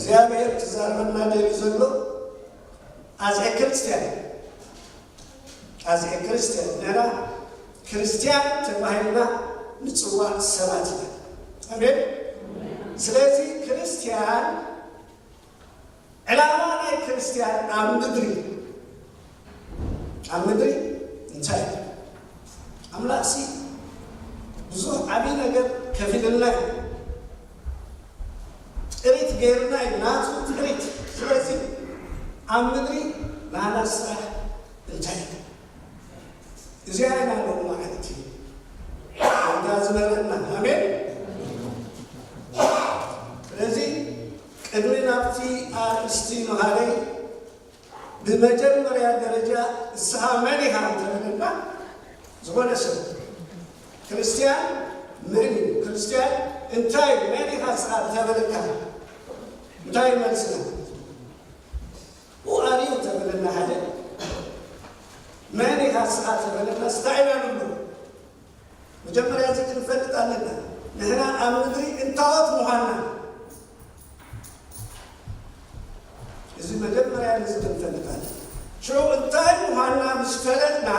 እግዚኣብሔር ክዛረበና ደልዩ ዘሎ ኣዝኤ ክርስቲያን ኣዝኤ ክርስቲያን ነና ክርስቲያን ተባሂልና ንፅዋዕ ሰባት ኢና። ኣሜን። ስለዚ ክርስቲያን ዕላማ ናይ ክርስቲያን ኣብ ምድሪ ኣብ ምድሪ እንታይ ኣምላኽሲ ብዙሕ ዓብዪ ነገር ከፊልና እዩ። ጥሪት ገይርና እዩ ናቱ ጥሪት። ስለዚ ኣብ ምድሪ ናና ስራሕ እንታይ እዩ? እዚኣ ኢና ሎሚ መዓልቲ እንዳ ዝበለና። ኣሜን። ስለዚ ቅድሚ ናብቲ ኣርእስቲ ምኻደይ ብመጀመርያ ደረጃ ንስኻ መን ኢኻ እንተበለና ዝኾነ ሰብ ክርስቲያን መን እዩ? ክርስቲያን እንታይ እዩ? መን ኢኻ ንስኻ እንተበለካ እንታይ መልስና? Who are you ተበለና ሓደ መን ኢኻ ንስኻ ተበለና ስታይ ኢና ንብሎ። መጀመርያ እዚ ክንፈልጥ ኣለና። ንሕና ኣብ ምድሪ እንታዎት ምዃንና እዚ መጀመርያ እዚ ክንፈልጥ ኣለና። ሽዑ እንታይ ምዃንና ምስ ፈለጥና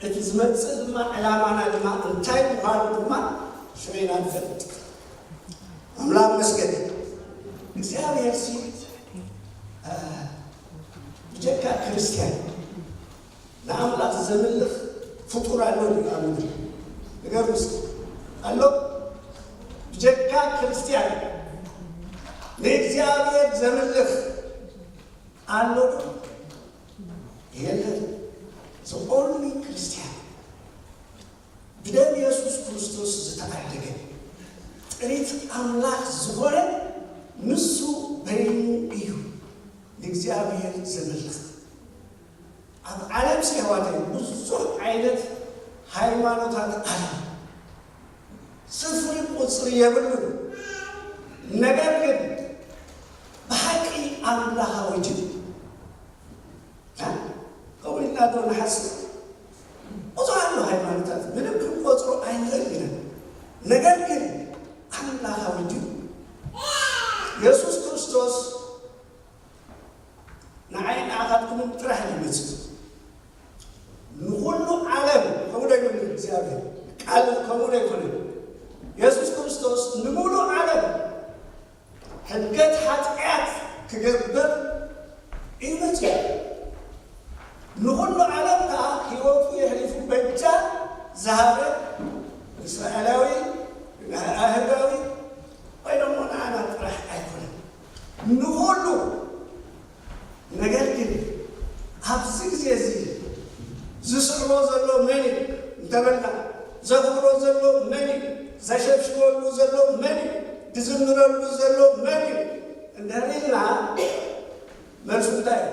እቲ ዝመጽእ ድማ ዕላማና ድማ እንታይ ምዃኑ ድማ ሽዑ ኢና ንፈልጥ። ኣምላኽ መስገን እግዚኣብሔር ሲ ብጀካ ክርስቲያን ንኣምላኽ ዘምልኽ ፍጡር ኣሎ ድዩ ኣብ ምድሪ? ንገሩ እስኪ። ኣሎ? ብጀካ ክርስትያን ንእግዚኣብሔር ዘምልኽ ኣሎ ዶ? የለን። The only ክርስትያን ብደም የሱስ ክርስቶስ ዝተዓደገ ጥሪት ኣምላኽ ዝኾነ ንሱ በይኑ እዩ ንእግዚኣብሔር ዘምልኽ። ኣብ ዓለም ሲ ኣሕዋተይ ብዙሕ ዓይነት ሃይማኖታት ኣሎ። ስፍሪ ቁፅሪ የብሉን። ነገር ግን ብሓቂ ኣምላኻዊ ድዩ? ከምኡ ኢልና ዶ ንሓስብ? ብዙሕ ኣሎ ሃይማኖታት ምንም ክንቆፅሮ ኣይንኽእል ኢና። ነገር ግን ኣምላኻዊ ድዩ? የሱስ ክርስቶስ ንዓይ ንዓኻትኩምን ጥራሕ እዩ መፅኡ። ንኹሉ ዓለም ከምኡ ዶ ይብል እግዚኣብሔር ቃል ከምኡ ዶ ይኮነ? የሱስ ክርስቶስ ንምሉእ ዓለም ሕድገት ሓጢኣት ክገብር እዩ መፅኡ። ንኹሉ ዓለም ከዓ ህይወቱ የሕሊፉ በጃ ዝሃበ እስራኤላዊ ኣይሁዳዊ ወይ ደሞ ንዓና ጥራሕ ኣይኮነን ንኹሉ። ነገር ግን ኣብዚ ግዜ እዚ ዝስዕቦ ዘሎ መን እዩ እንተበልና ዘኽብሮ ዘሎ መን እዩ? ዘሸብሽበሉ ዘሎ መን እዩ? ዝዝምረሉ ዘሎ መን እዩ እንድሕር ኢልና መልሱ እንታይ እዩ?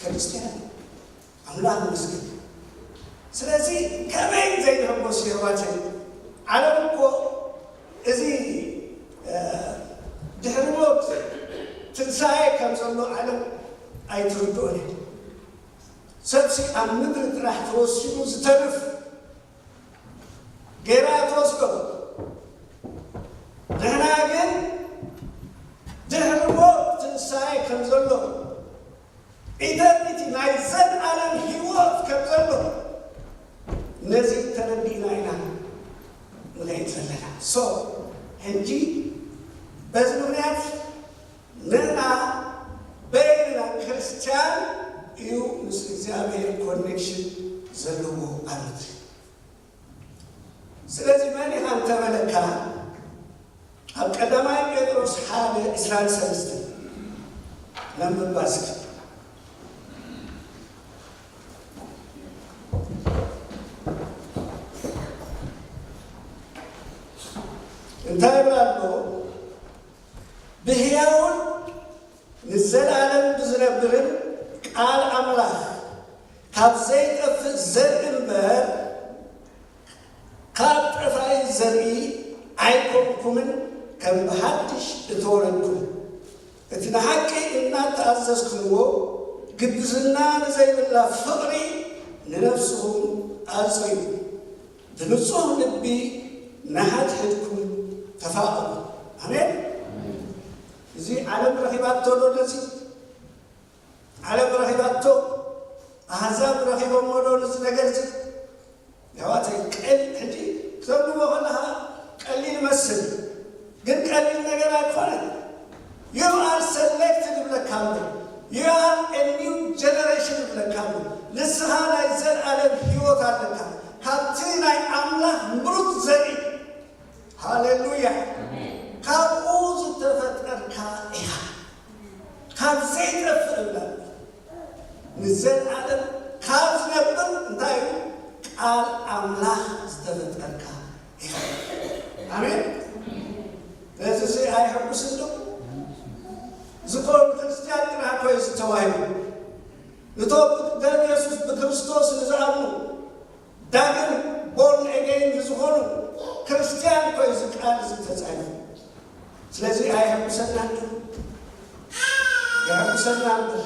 ክርስትያን ኣምላኽ ይመስገን። ስለዚ ከመይ ዘይንሕጎስ የሕዋተይ? ዓለም እኮ እዚ ድሕሪ ሞት ትንሳኤ ከም ዘሎ ዓለም ኣይትርድኦን እየ። ሰብሲ ኣብ ምድሪ ጥራሕ ተወሲኑ ዝተርፍ ገይራ ትወስዶ። ንሕና ግን ድሕሪ ሞት ትንሳኤ ከም ዘሎ ኢተርኒቲ ናይ ዘልኣለም ህይወት ከም ዘሎ ነዚ ተረዲእና ኢና ንኸይድ ዘለና። ሶ ሕጂ በዚ ምኽንያት ንሕና በይንና ክርስትያን እዩ ምስ እግዚኣብሔር ኮኔክሽን ዘለዎ ኣሉት። ስለዚ መን ኢኻ እንተበለካ ኣብ ቀዳማይ ጴጥሮስ ሓደ ዕስራን ሰለስተን ነንብባ እስኪ። እንታይ ይብል ኣሎ? ብህያውን ንዘለኣለም ብዝነብርን ቃል ኣምላኽ ካብ ዘይጠፍእ ዘርኢ እምበር ካብ ጠፋኢ ዘርኢ ኣይኮንኩምን ከም ብሓድሽ እተወለድኩም እቲ ንሓቂ እናተኣዘዝኩምዎ ግብዝና ንዘይብላ ፍቕሪ ንነፍስኹም ኣጽርዩ ብንጹህ ልቢ ንሓድሕድኩም ተፋቐሩ። ኣሜን። እዚ ዓለም ረኺባቶ ዶ ነዚ? ዓለም ረኺባቶ? ኣህዛብ ረኺቦሞ ዶ ነዚ ነገር እዚ? ኣሕዋተይ፣ ቀል-፣ ሕጂ ክተንብቦ ከለኻ ቀሊል ይመስል፣ ግን ቀሊል ነገር ኣይኮነን። You are selected ይብለካ ኣሎ። You are a new generation ይብለካ ኣሎ። ንስኻ ናይ ዘለኣለም ህይወት ኣለካ። ካብቲ ናይ ኣምላኽ ምሩጽ ዘርኢ። ሃሌሉያ። ካብኡ ዝተፈጠርካ ኢኻ። ካብ ዘይጠፍእ እምበር ንዘለኣለም ካብ ዝነብር እንታይ እዩ? ቃል ኣምላኽ ዝተፈጠርካ ኢኻ። ኣሜን። ነዚ እዚ ኣይሕጉስን ዶ? ዝኮኑ ክርስትያን ጥራሕ እኮ እዩ ዝተዋሂቡ። ነቶም ብደም የሱስ ብክርስቶስ ንዝኣምኑ ዳግም ቦርን ኤገይን ንዝኾኑ ክርስትያን እኮ እዩ እዚ ቃል እዚ ተጻሒፉ። ስለዚ ኣየሐጉሰናን ዶ? የሐጉሰና እምበር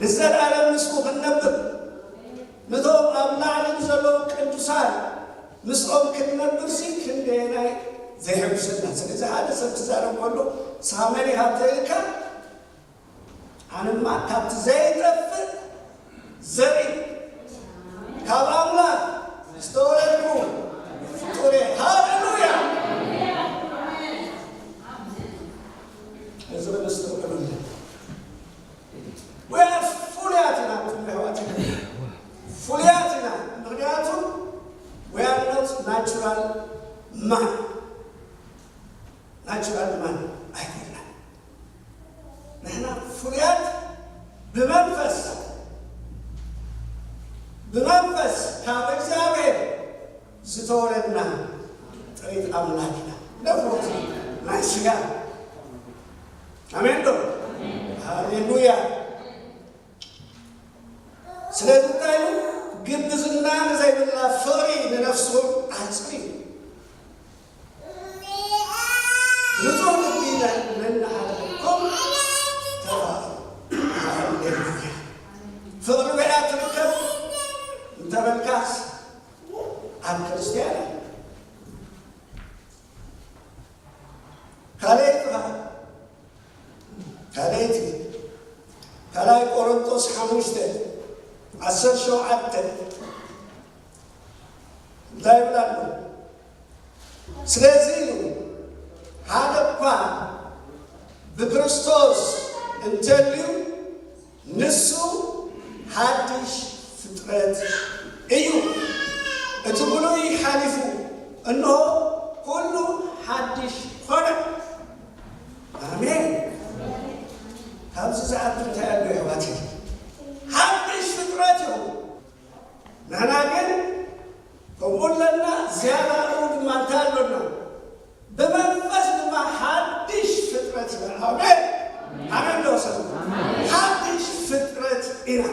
ንዘለኣለም ምስኡ ክንነብር፣ ነቶም ኣብ ላዕሊ ንዘለዉ ቅዱሳን ምስኦም ክንነብር ሲ ክንደየናይ ዘየሐጉሰና። ስለዚ ሓደ ሰብ ክዛረብ ከሎ ንስኻ መን ኢኻ እንተኢልካ፣ ኣነማ ካብቲ ዘይጠፍእ ዘርኢ ካብ ኣምላኽ ዝተወለድኩ ፍጡር እየ። ሃሌሉያ! እዚ ነስተውዕለሉ። We are ፍሉያት ኢና፣ ኣሕዋት፣ ፍሉያት ኢና። ምኽንያቱ we are not natural man። ናቹራል ማን ኣይኮንና። ንሕና ፍሉያት ብመንፈስ፣ ብመንፈስ ካብ እግዚኣብሔር ዝተወለድና ጥሪት ኣምላክ ኢና። ነፍሮት ናይ ስጋ። ኣሜን ዶ? ሃሌሉያ። ስለዚ እንታይ ኢሉ? ግብዝና ንዘይብላ ፍቕሪ ንነፍሱ ዓጽዩ። ንጹህ ልቢ ነናሓድረኩም ተፋቐሩ። ሃሌሉያ። ፍቕሪ በይኣ ትርከብ እንተበልካስ ኣብ ክርስትያን ካልኣይቲ ካልኣይቲ ካልኣይ ቆሮንቶስ ሓሙሽተ ዓሰርተ ሸውዓተ እንታይ ይብል ኣሎ? ስለዚ እዩ ሓደ እኳ ብክርስቶስ እንተልዩ ንሱ ሓድሽ ፍጥረት እዩ። እቲ ብሉይ ሓሊፉ፣ እንሆ ኩሉ ሓድሽ ኾነ። ኣሜን። ካብዚ ዝዓቢ እንታይ ኣሎ ኣሕዋተይ? ሓድሽ ፍጥረት እዩ። ንሕና ግን ከምኡ ኣለና፣ ዝያዳኡ ድማ እንታይ ኣሎና? ብመንፈስ ድማ ሓድሽ ፍጥረት ኢና። ኣሜን። ኣሜን ዶ ሰብ? ሓድሽ ፍጥረት ኢና።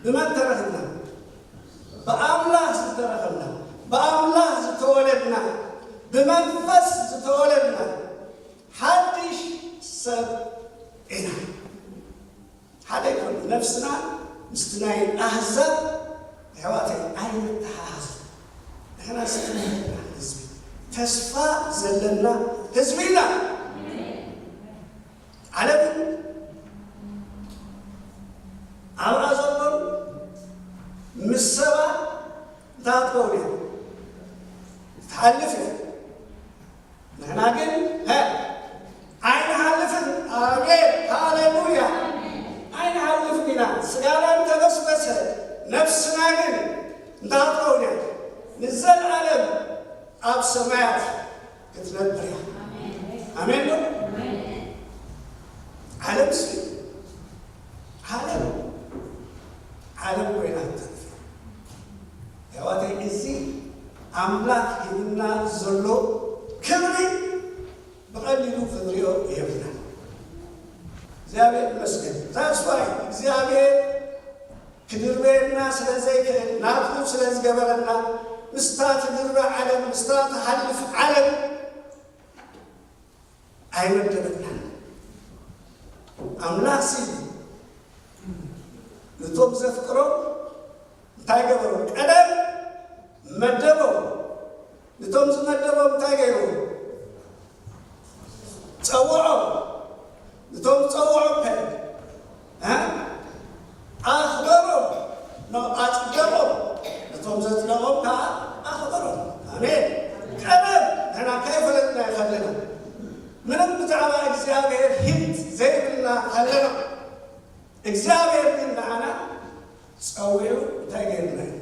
ብመን ተረኽብና? ብኣምላኽ ዝተረኽብና፣ ብኣምላኽ ዝተወለድና፣ ብመንፈስ ዝተወለድና ሓድሽ ሰብ ኢና። ሓደ ይኮን ነፍስና ምስቲ ናይ ኣህዛብ ኣሕዋተይ ኣይንተሓሓዝ። ንሕና ዝተመረጥና ህዝቢ፣ ተስፋ ዘለና ህዝቢ ኢና። ዓለም ኣብኣ ዘሎን ምስ ሰባ እንታይ ትኸውን እያ? ትሓልፍ እያ። ንሕና ግን ሀ ኣይንሓልፍን። ኣሜን ሃሌሉያ። ኣይንሓልፍን ኢና። ስጋና እንተበስበሰ ነፍስና ግን እንታይ ትኸውን እያ? ንዘለኣለም ኣብ ሰማያት ክትነብር እያ። ኣሜን ዶ? ዓለምሲ ዓለም ዓለም ኮይና ትተርፍ። ኣሕዋተይ፣ እዚ ኣምላኽ ሂብና ዘሎ ክብሪ ብቐሊሉ ክንሪኦ የብልናን። እግዚኣብሔር ይመስገን። That's why እግዚኣብሔር ክድርበየና ስለ ዘይክእል፣ ናቱ ስለ ዝገበረና፣ ምስታ ትድርበ ዓለም፣ ምስታ ትሓልፍ ዓለም ኣይመደበናን። ኣምላኽሲ ነቶም ዘፍቅሮም እንታይ ገበሮም? ቀደም መደቦም። ነቶም ዝመደቦም እንታይ ገይሮም? ጸውዖም፣ እቶም ዝጸውዖም ከ እ? ኣኽበሮም፣ ኖ ኣጽደቖም፣ እቶም ዘጽደቖም ከኣ ኣኽበሮም። ኣሜን። ቀደም ንሕና ከይፈለጥና ከለና፣ ምንም ብዛዕባ እግዚኣብሔር ሂንት ዘይብልና ከለና፣ እግዚኣብሔር ግን ንዓና ጸዊዑ እንታይ ገይርና እዩ?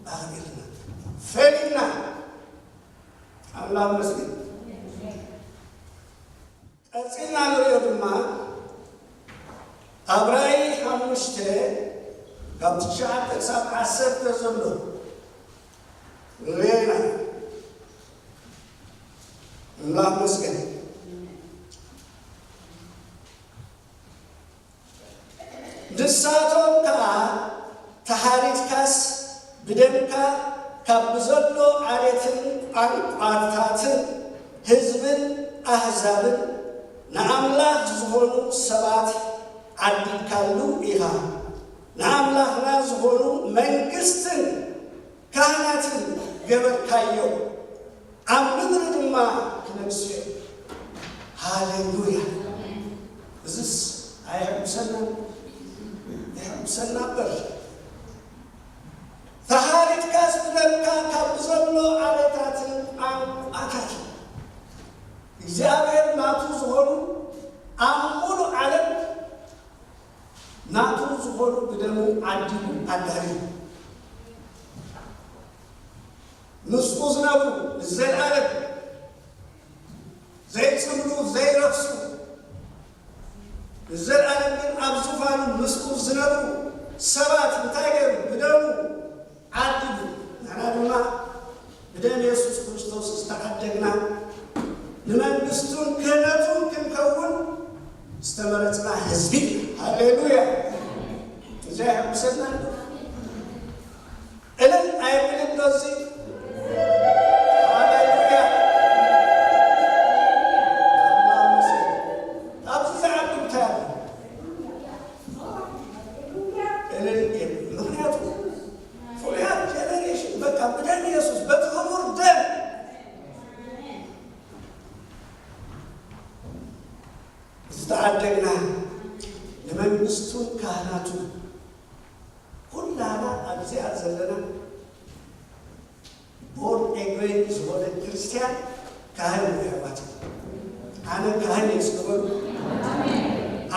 ኣኽቢርና፣ ፈሊና። ኣምላኽ መስገን። ቀጺልና ንሪኦ ድማ ኣብ ራእይ ሓሙሽተ ካብ ትሽዓተ ክሳብ ዓሰርተ ዘሎ ንሪኦ ኢና። ኣምላኽ መስገን። ንሳቶም ከኣ ተሓሪድካስ ብደምካ ካብ ብዘሎ ዓሌትን ቋንቋታትን ህዝብን ኣህዛብን ንኣምላኽ ዝኾኑ ሰባት ዓዲግካሉ ኢኻ። ንኣምላኽና ዝኾኑ መንግስትን ካህናትን ገበርካዮ፣ ኣብ ምድሪ ድማ ክነግሱ እዮም። ሃሌሉያ! እዝስ ኣየሐጉሰናን? የሐጉሰና እምበር። ተሃሪድካስ ብደምካ ካብ ዘሎ ዓሌታትን ቋንቋታትን እግዚኣብሔር ናቱ ዝኾኑ ኣብ ሙሉእ ዓለም ናቱ ዝኾኑ ብደሙ ዓዲጉ ኣዳልዩ። ምስኡ ዝነብሩ ንዘለኣለም ዘይጽምዱ ዘይረኽሱ ንዘለኣለም ግን ኣብ ዙፋኑ ምስኡ ዝነብሩ ሰባት እንታይ ገይሩ? ብደሙ ዓዲጉ። ንሕና ድማ ብደም የሱስ ክርስቶስ ዝተዓደግና ንመንግስቱን ክህነቱን ክንከውን ዝተመረጽና ህዝቢ ኢና። ሃሌሉያ! እዚ ኣይሕጉሰናን ዶ? እልል ኣይብልን ዶ እዚ? ሃሌሉያ! ኣምላኽ ይመስገን። ኣብዚ ዝዓቢ እንታይ ኣሎ? እልል የብልን። ምኽንያቱ ፍሉያት ጀነሬሽን በቃ ብደም የሱስ በቲ ክቡር ደም ዝተዓደግና ንመንግስቱን ካህናቱን ኩላና ኣብዚኣ ዘለና ቦርን ኤግሬን ዝኾነ ክርስትያን ካህን እዩ። ኣሕዋት ኣነ ካህን እየ እስኪ በሉ።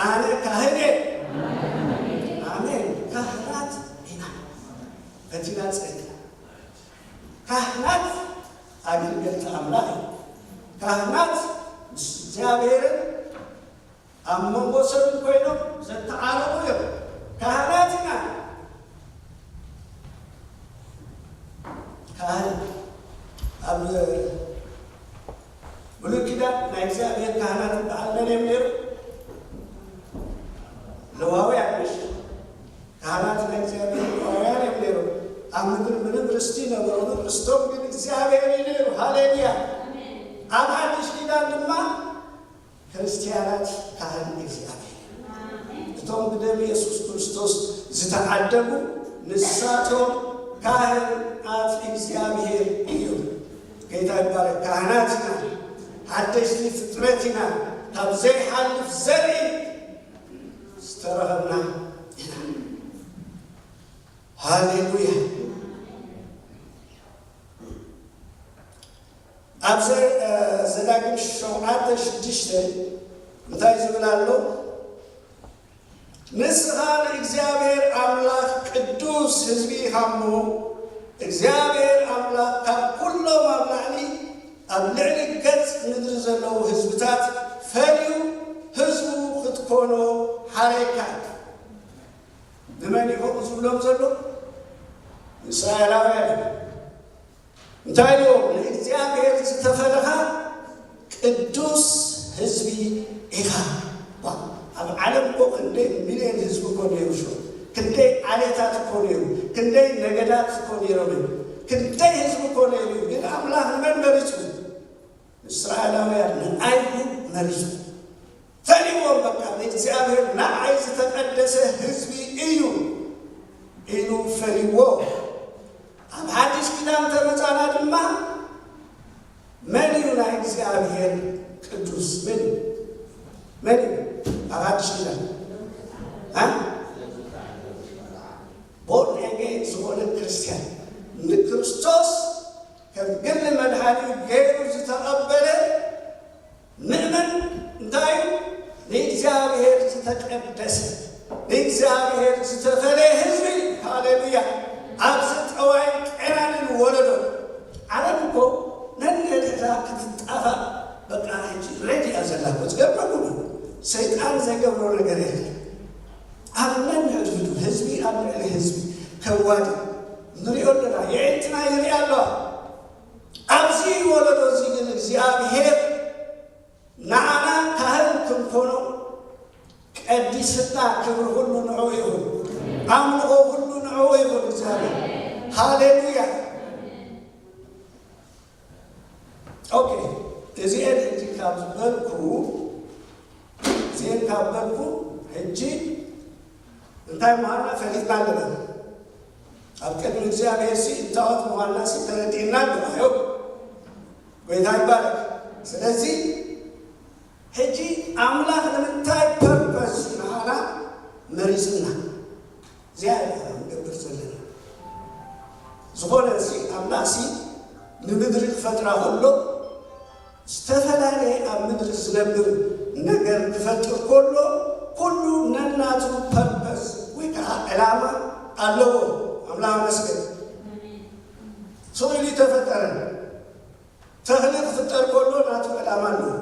ኣነ ካህን እየ። ኣሜን። ካህናት ኢና። በቲና ጸኒና ካህናት ኣገልገልቲ ኣምላኽ እዮም። ካህናት ምስ እግዚኣብሔርን ኣብ መንጎ ሰብን ኮይኖም ዘተዓረቑ እዮም። ካህናት ኢና። ካህን ኣብ ብሉይ ኪዳን ናይ እግዚኣብሔር ካህናት በዓል መን እዮም ነይሩ? ለዋውያን ምሽ? ካህናት ናይ እግዚኣብሔር ለዋውያን እዮም ነይሩ። ኣብ ምድሪ ምንም ርስቲ ነበሮምን፣ ርስቶም ግን እግዚኣብሔር እዩ ነይሩ። ሃሌሉያ! ኣብ ሓድሽ ኪዳን ድማ ክርስትያናት ካህን እግዚኣብሔር እዮም። እቶም ብደም የሱስ ክርስቶስ ዝተዓደጉ ንሳቶም ካህናት እግዚኣብሔር እዮም። ጌታ ይባረክ። ካህናት ኢና፣ ሓደሽቲ ፍጥረት ኢና፣ ካብ ዘይሓልፍ ዘርኢ ዝተረኸብና ኢና። ሃሌሉያ። ኣብ ዘ-፣ እ፣ ዘዳግም ሸውዓተ ሽዱሽተ እንታይ ዝብል ኣሎ? ንስኻ ንእግዚኣብሔር ኣምላኽ ቅዱስ ህዝቢ ኢኻ እሞ፣ እግዚኣብሔር ኣምላኽ ካብ ኩሎም ኣብ ላዕሊ፣ ኣብ ልዕሊ ገጽ ምድሪ ዘለዉ ህዝብታት ፈልዩ ህዝቡ ክትኮኖ ሓረየካ። ንመን እዩ ከምኡ ዝብሎም ዘሎ? ንእስራኤላውያን። እንታይ ኢልዎ? ንእግዚኣብሔር ዝተፈለኻ ቅዱስ ህዝቢ ኢኻ። ዋ፣ ኣብ ዓለም እኮ ክንደይ ሚልዮን ህዝቢ እኮ ነይሩ ሽዑ። ክንደይ ዓሌታት እኮ ነይሩ። ክንደይ ነገዳት እኮ ነይሮም እዮም። ክንደይ ህዝቢ እኮ ነይሩ እዩ። ግን ኣምላኽ ንመን መሪጹ? ንእስራኤላውያን፣ ንኣይሁድ መሪጹ። ፈሊዎም በቃ፣ ንእግዚኣብሔር ንዓይ ዝተቐደሰ ህዝቢ እዩ ኢሉ ፈሊዎ። ኣብ ሓድሽ ኪዳን ተመጻና ድማ መን እዩ ናይ እግዚኣብሔር ቅዱስ? መን እዩ? መን እዩ ኣብ ሓድሽ ኪዳን? እ? ቦርን ኣገይን ዝኾነ ክርስትያን፣ ንክርስቶስ ከም ግሊ መድሓኒ ገይሩ ዝተቐበለ ምእመን እንታይ እዩ? ንእግዚኣብሔር ዝተቀደሰ፣ ንእግዚኣብሔር ዝተፈለየ ህዝቢ። ሃሌሉያ! ኣብዚ ጠዋይ ቀናንን ወለዶ ዓለም እኮ ነንሕድሕዳ ክትጣፋእ በቃ ሕጂ ሬዲ እያ ዘላ እኮ። ዝገርመኩም እዩ። ሰይጣን ዘይገብሮ ነገር የለን። ኣብ ነንሕድሕዱ ህዝቢ ኣብ ልዕሊ ህዝቢ ከዋዲ ንሪኦ ኣለና። የዒንትና ይሪኣ ኣለዋ። ኣብዚ ወለዶ እዚ ግን እግዚኣብሔር ንዓና ካህን ክንኮኖ ቀዲስና። ክብሪ ኩሉ ንዕኡ ይኹን። ኣምልኾ ኩሉ ንዕኡ ይኹን እግዚኣብሔር። ሃሌሉያ። ኦኬ፣ እዚኤን ሕጂ ካብ ዝበልኩ፣ እዚኤን ካብ በልኩ፣ ሕጂ እንታይ ምዃንና ፈሊጥና ኣለና። ኣብ ቅድሚ እግዚኣብሔር ሲ እታወት ምዃንና ሲ ተረዲእና ኣሎ። ኣዮ፣ ጎይታ ይባረክ። ስለዚ ሕጂ ኣምላኽ ንምንታይ ፐርፐስ ንዓና መሪጽና? እዚኣ ኢና ንገብር ዘለና። ዝኾነ ሲ ኣምላኽ ሲ ንምድሪ ክፈጥራ ከሎ ዝተፈላለየ ኣብ ምድሪ ዝነብር ነገር ክፈጥር ከሎ ኩሉ ነናቱ ፐርፐስ ወይ ከዓ ዕላማ ኣለዎ። ኣምላኽ መስገን ስቕ ኢሉ ተፈጠረ። ተኽሊ ክፍጠር ከሎ ናቱ ዕላማ ኣለዎ።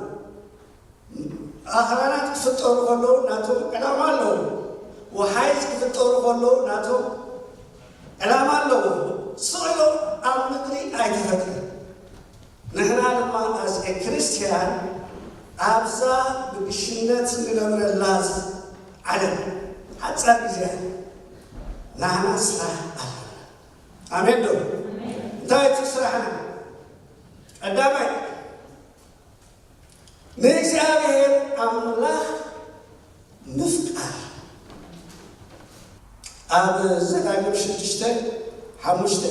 ኣኽራናት ክፍጠሩ ከለዉ ናቶም ዕላማ ኣለዎም። ወሓይዝ ክፍጠሩ ከለዉ ናቶም ዕላማ ኣለዎም። ስቕ ኢሎም ኣብ ምድሪ ኣይተፈጥረን። ንሕና ድማ ኣዝ ኤ ክርስትያን ኣብዛ ብግሽነት ንነብረላ ዓለም ሓጻር ግዜ ናህና ስራሕ ኣለና። ኣሜን ዶ? እንታይ እቲ ስራሕና? ቀዳማይ ንእግዚኣብሔር ኣምላኽ ምፍቃር። ኣብ ዘዳግም ሽዱሽተ ሓሙሽተ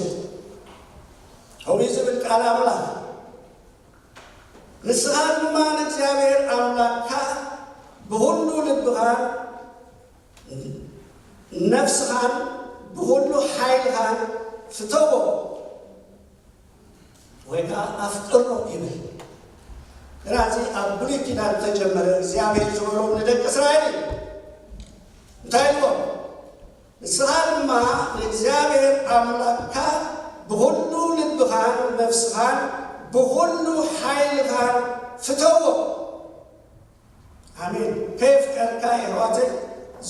ከምኡ ዝብል ቃል ኣምላኽ፣ ንስኻ ድማ ንእግዚኣብሔር ኣምላኽካ ብኹሉ ልብኻን ነፍስኻን ብኹሉ ሓይልኻን ፍተዎ። ወይ ከዓ ኣፍቅሮ ይብል። ግና እዚ ኣብ ብሉይ ኪዳን ተጀመረ። እግዚኣብሔር ዝበሎም ንደቂ እስራኤል እዩ። እንታይ ኢልዎም? ንስኻ ድማ ንእግዚኣብሔር ኣምላኽካ ብኹሉ ልብኻን ነፍስኻን ብኹሉ ሓይልኻን ፍተዎ። ኣሜን። ከየፍቀርካ የሕዋተይ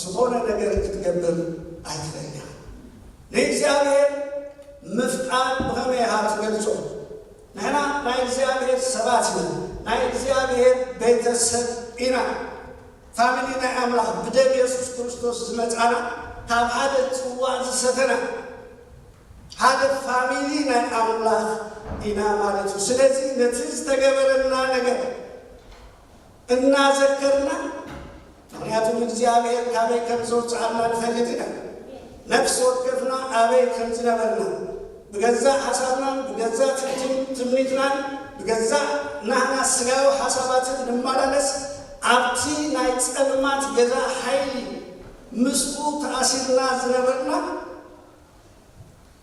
ዝኾነ ነገር ክትገብር ኣይትኽእል ኢኻ። ንእግዚኣብሔር ምፍቃር ብኸመይ ኢኻ ትገልጾ? ንሕና ናይ እግዚኣብሔር ሰባት ኢና። ናይ እግዚኣብሔር ቤተሰብ ኢና። ፋሚሊ ናይ ኣምላኽ ብደም የሱስ ክርስቶስ ዝመጻና ካብ ሓደ ጽዋዕ ዝሰተና ሓደ ፋሚሊ ናይ ኣምላኽ ኢና ማለት እዩ። ስለዚ ነቲ ዝተገበረልና ነገር እናዘከርና፣ ምኽንያቱ እግዚኣብሔር ካበይ ከም ዘውፅኣና ንፈልጥ ኢና። ነፍሲ ወከፍና ኣበይ ከም ዝነበርና ብገዛእ ሓሳብናን ብገዛእ ትምትን ትምኒትናን ብገዛእ ናህና ስጋዊ ሓሳባትን ንመላለስ ኣብቲ ናይ ጸልማት ገዛ ሓይሊ ምስኡ ተኣሲርና ዝነበርና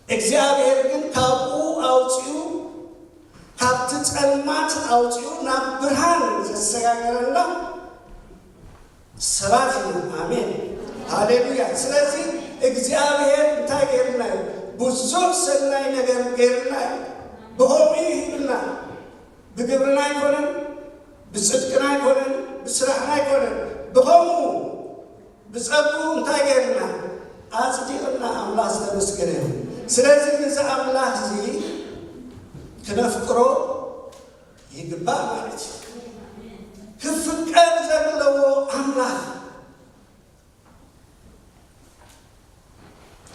እግዚኣብሔር ግን ካብኡ ኣውፂኡ ካብቲ ጸልማት ኣውፂኡ ናብ ብርሃን ዘሰጋገረና ሰባት ኢና። ኣሜን ሃሌሉያ። ስለዚ እግዚኣብሔር እንታይ ገይርና እዩ? ብዙሕ ሰናይ ነገር ገይርና እዩ። ብኸምኡ ይህብና። ብግብርና ኣይኮነን፣ ብፅድቅና ኣይኮነን፣ ብስራሕና ኣይኮነን። ብኸምኡ ብጸጉ እንታይ ገይርና ኣጽዲቕና ኣምላኽ ዝተመስገነ ይኹን። ስለዚ ነዚ ኣምላኽ እዚ ክነፍቅሮ ይግባእ ማለት እዩ። ክፍቀር ዘለዎ ኣምላኽ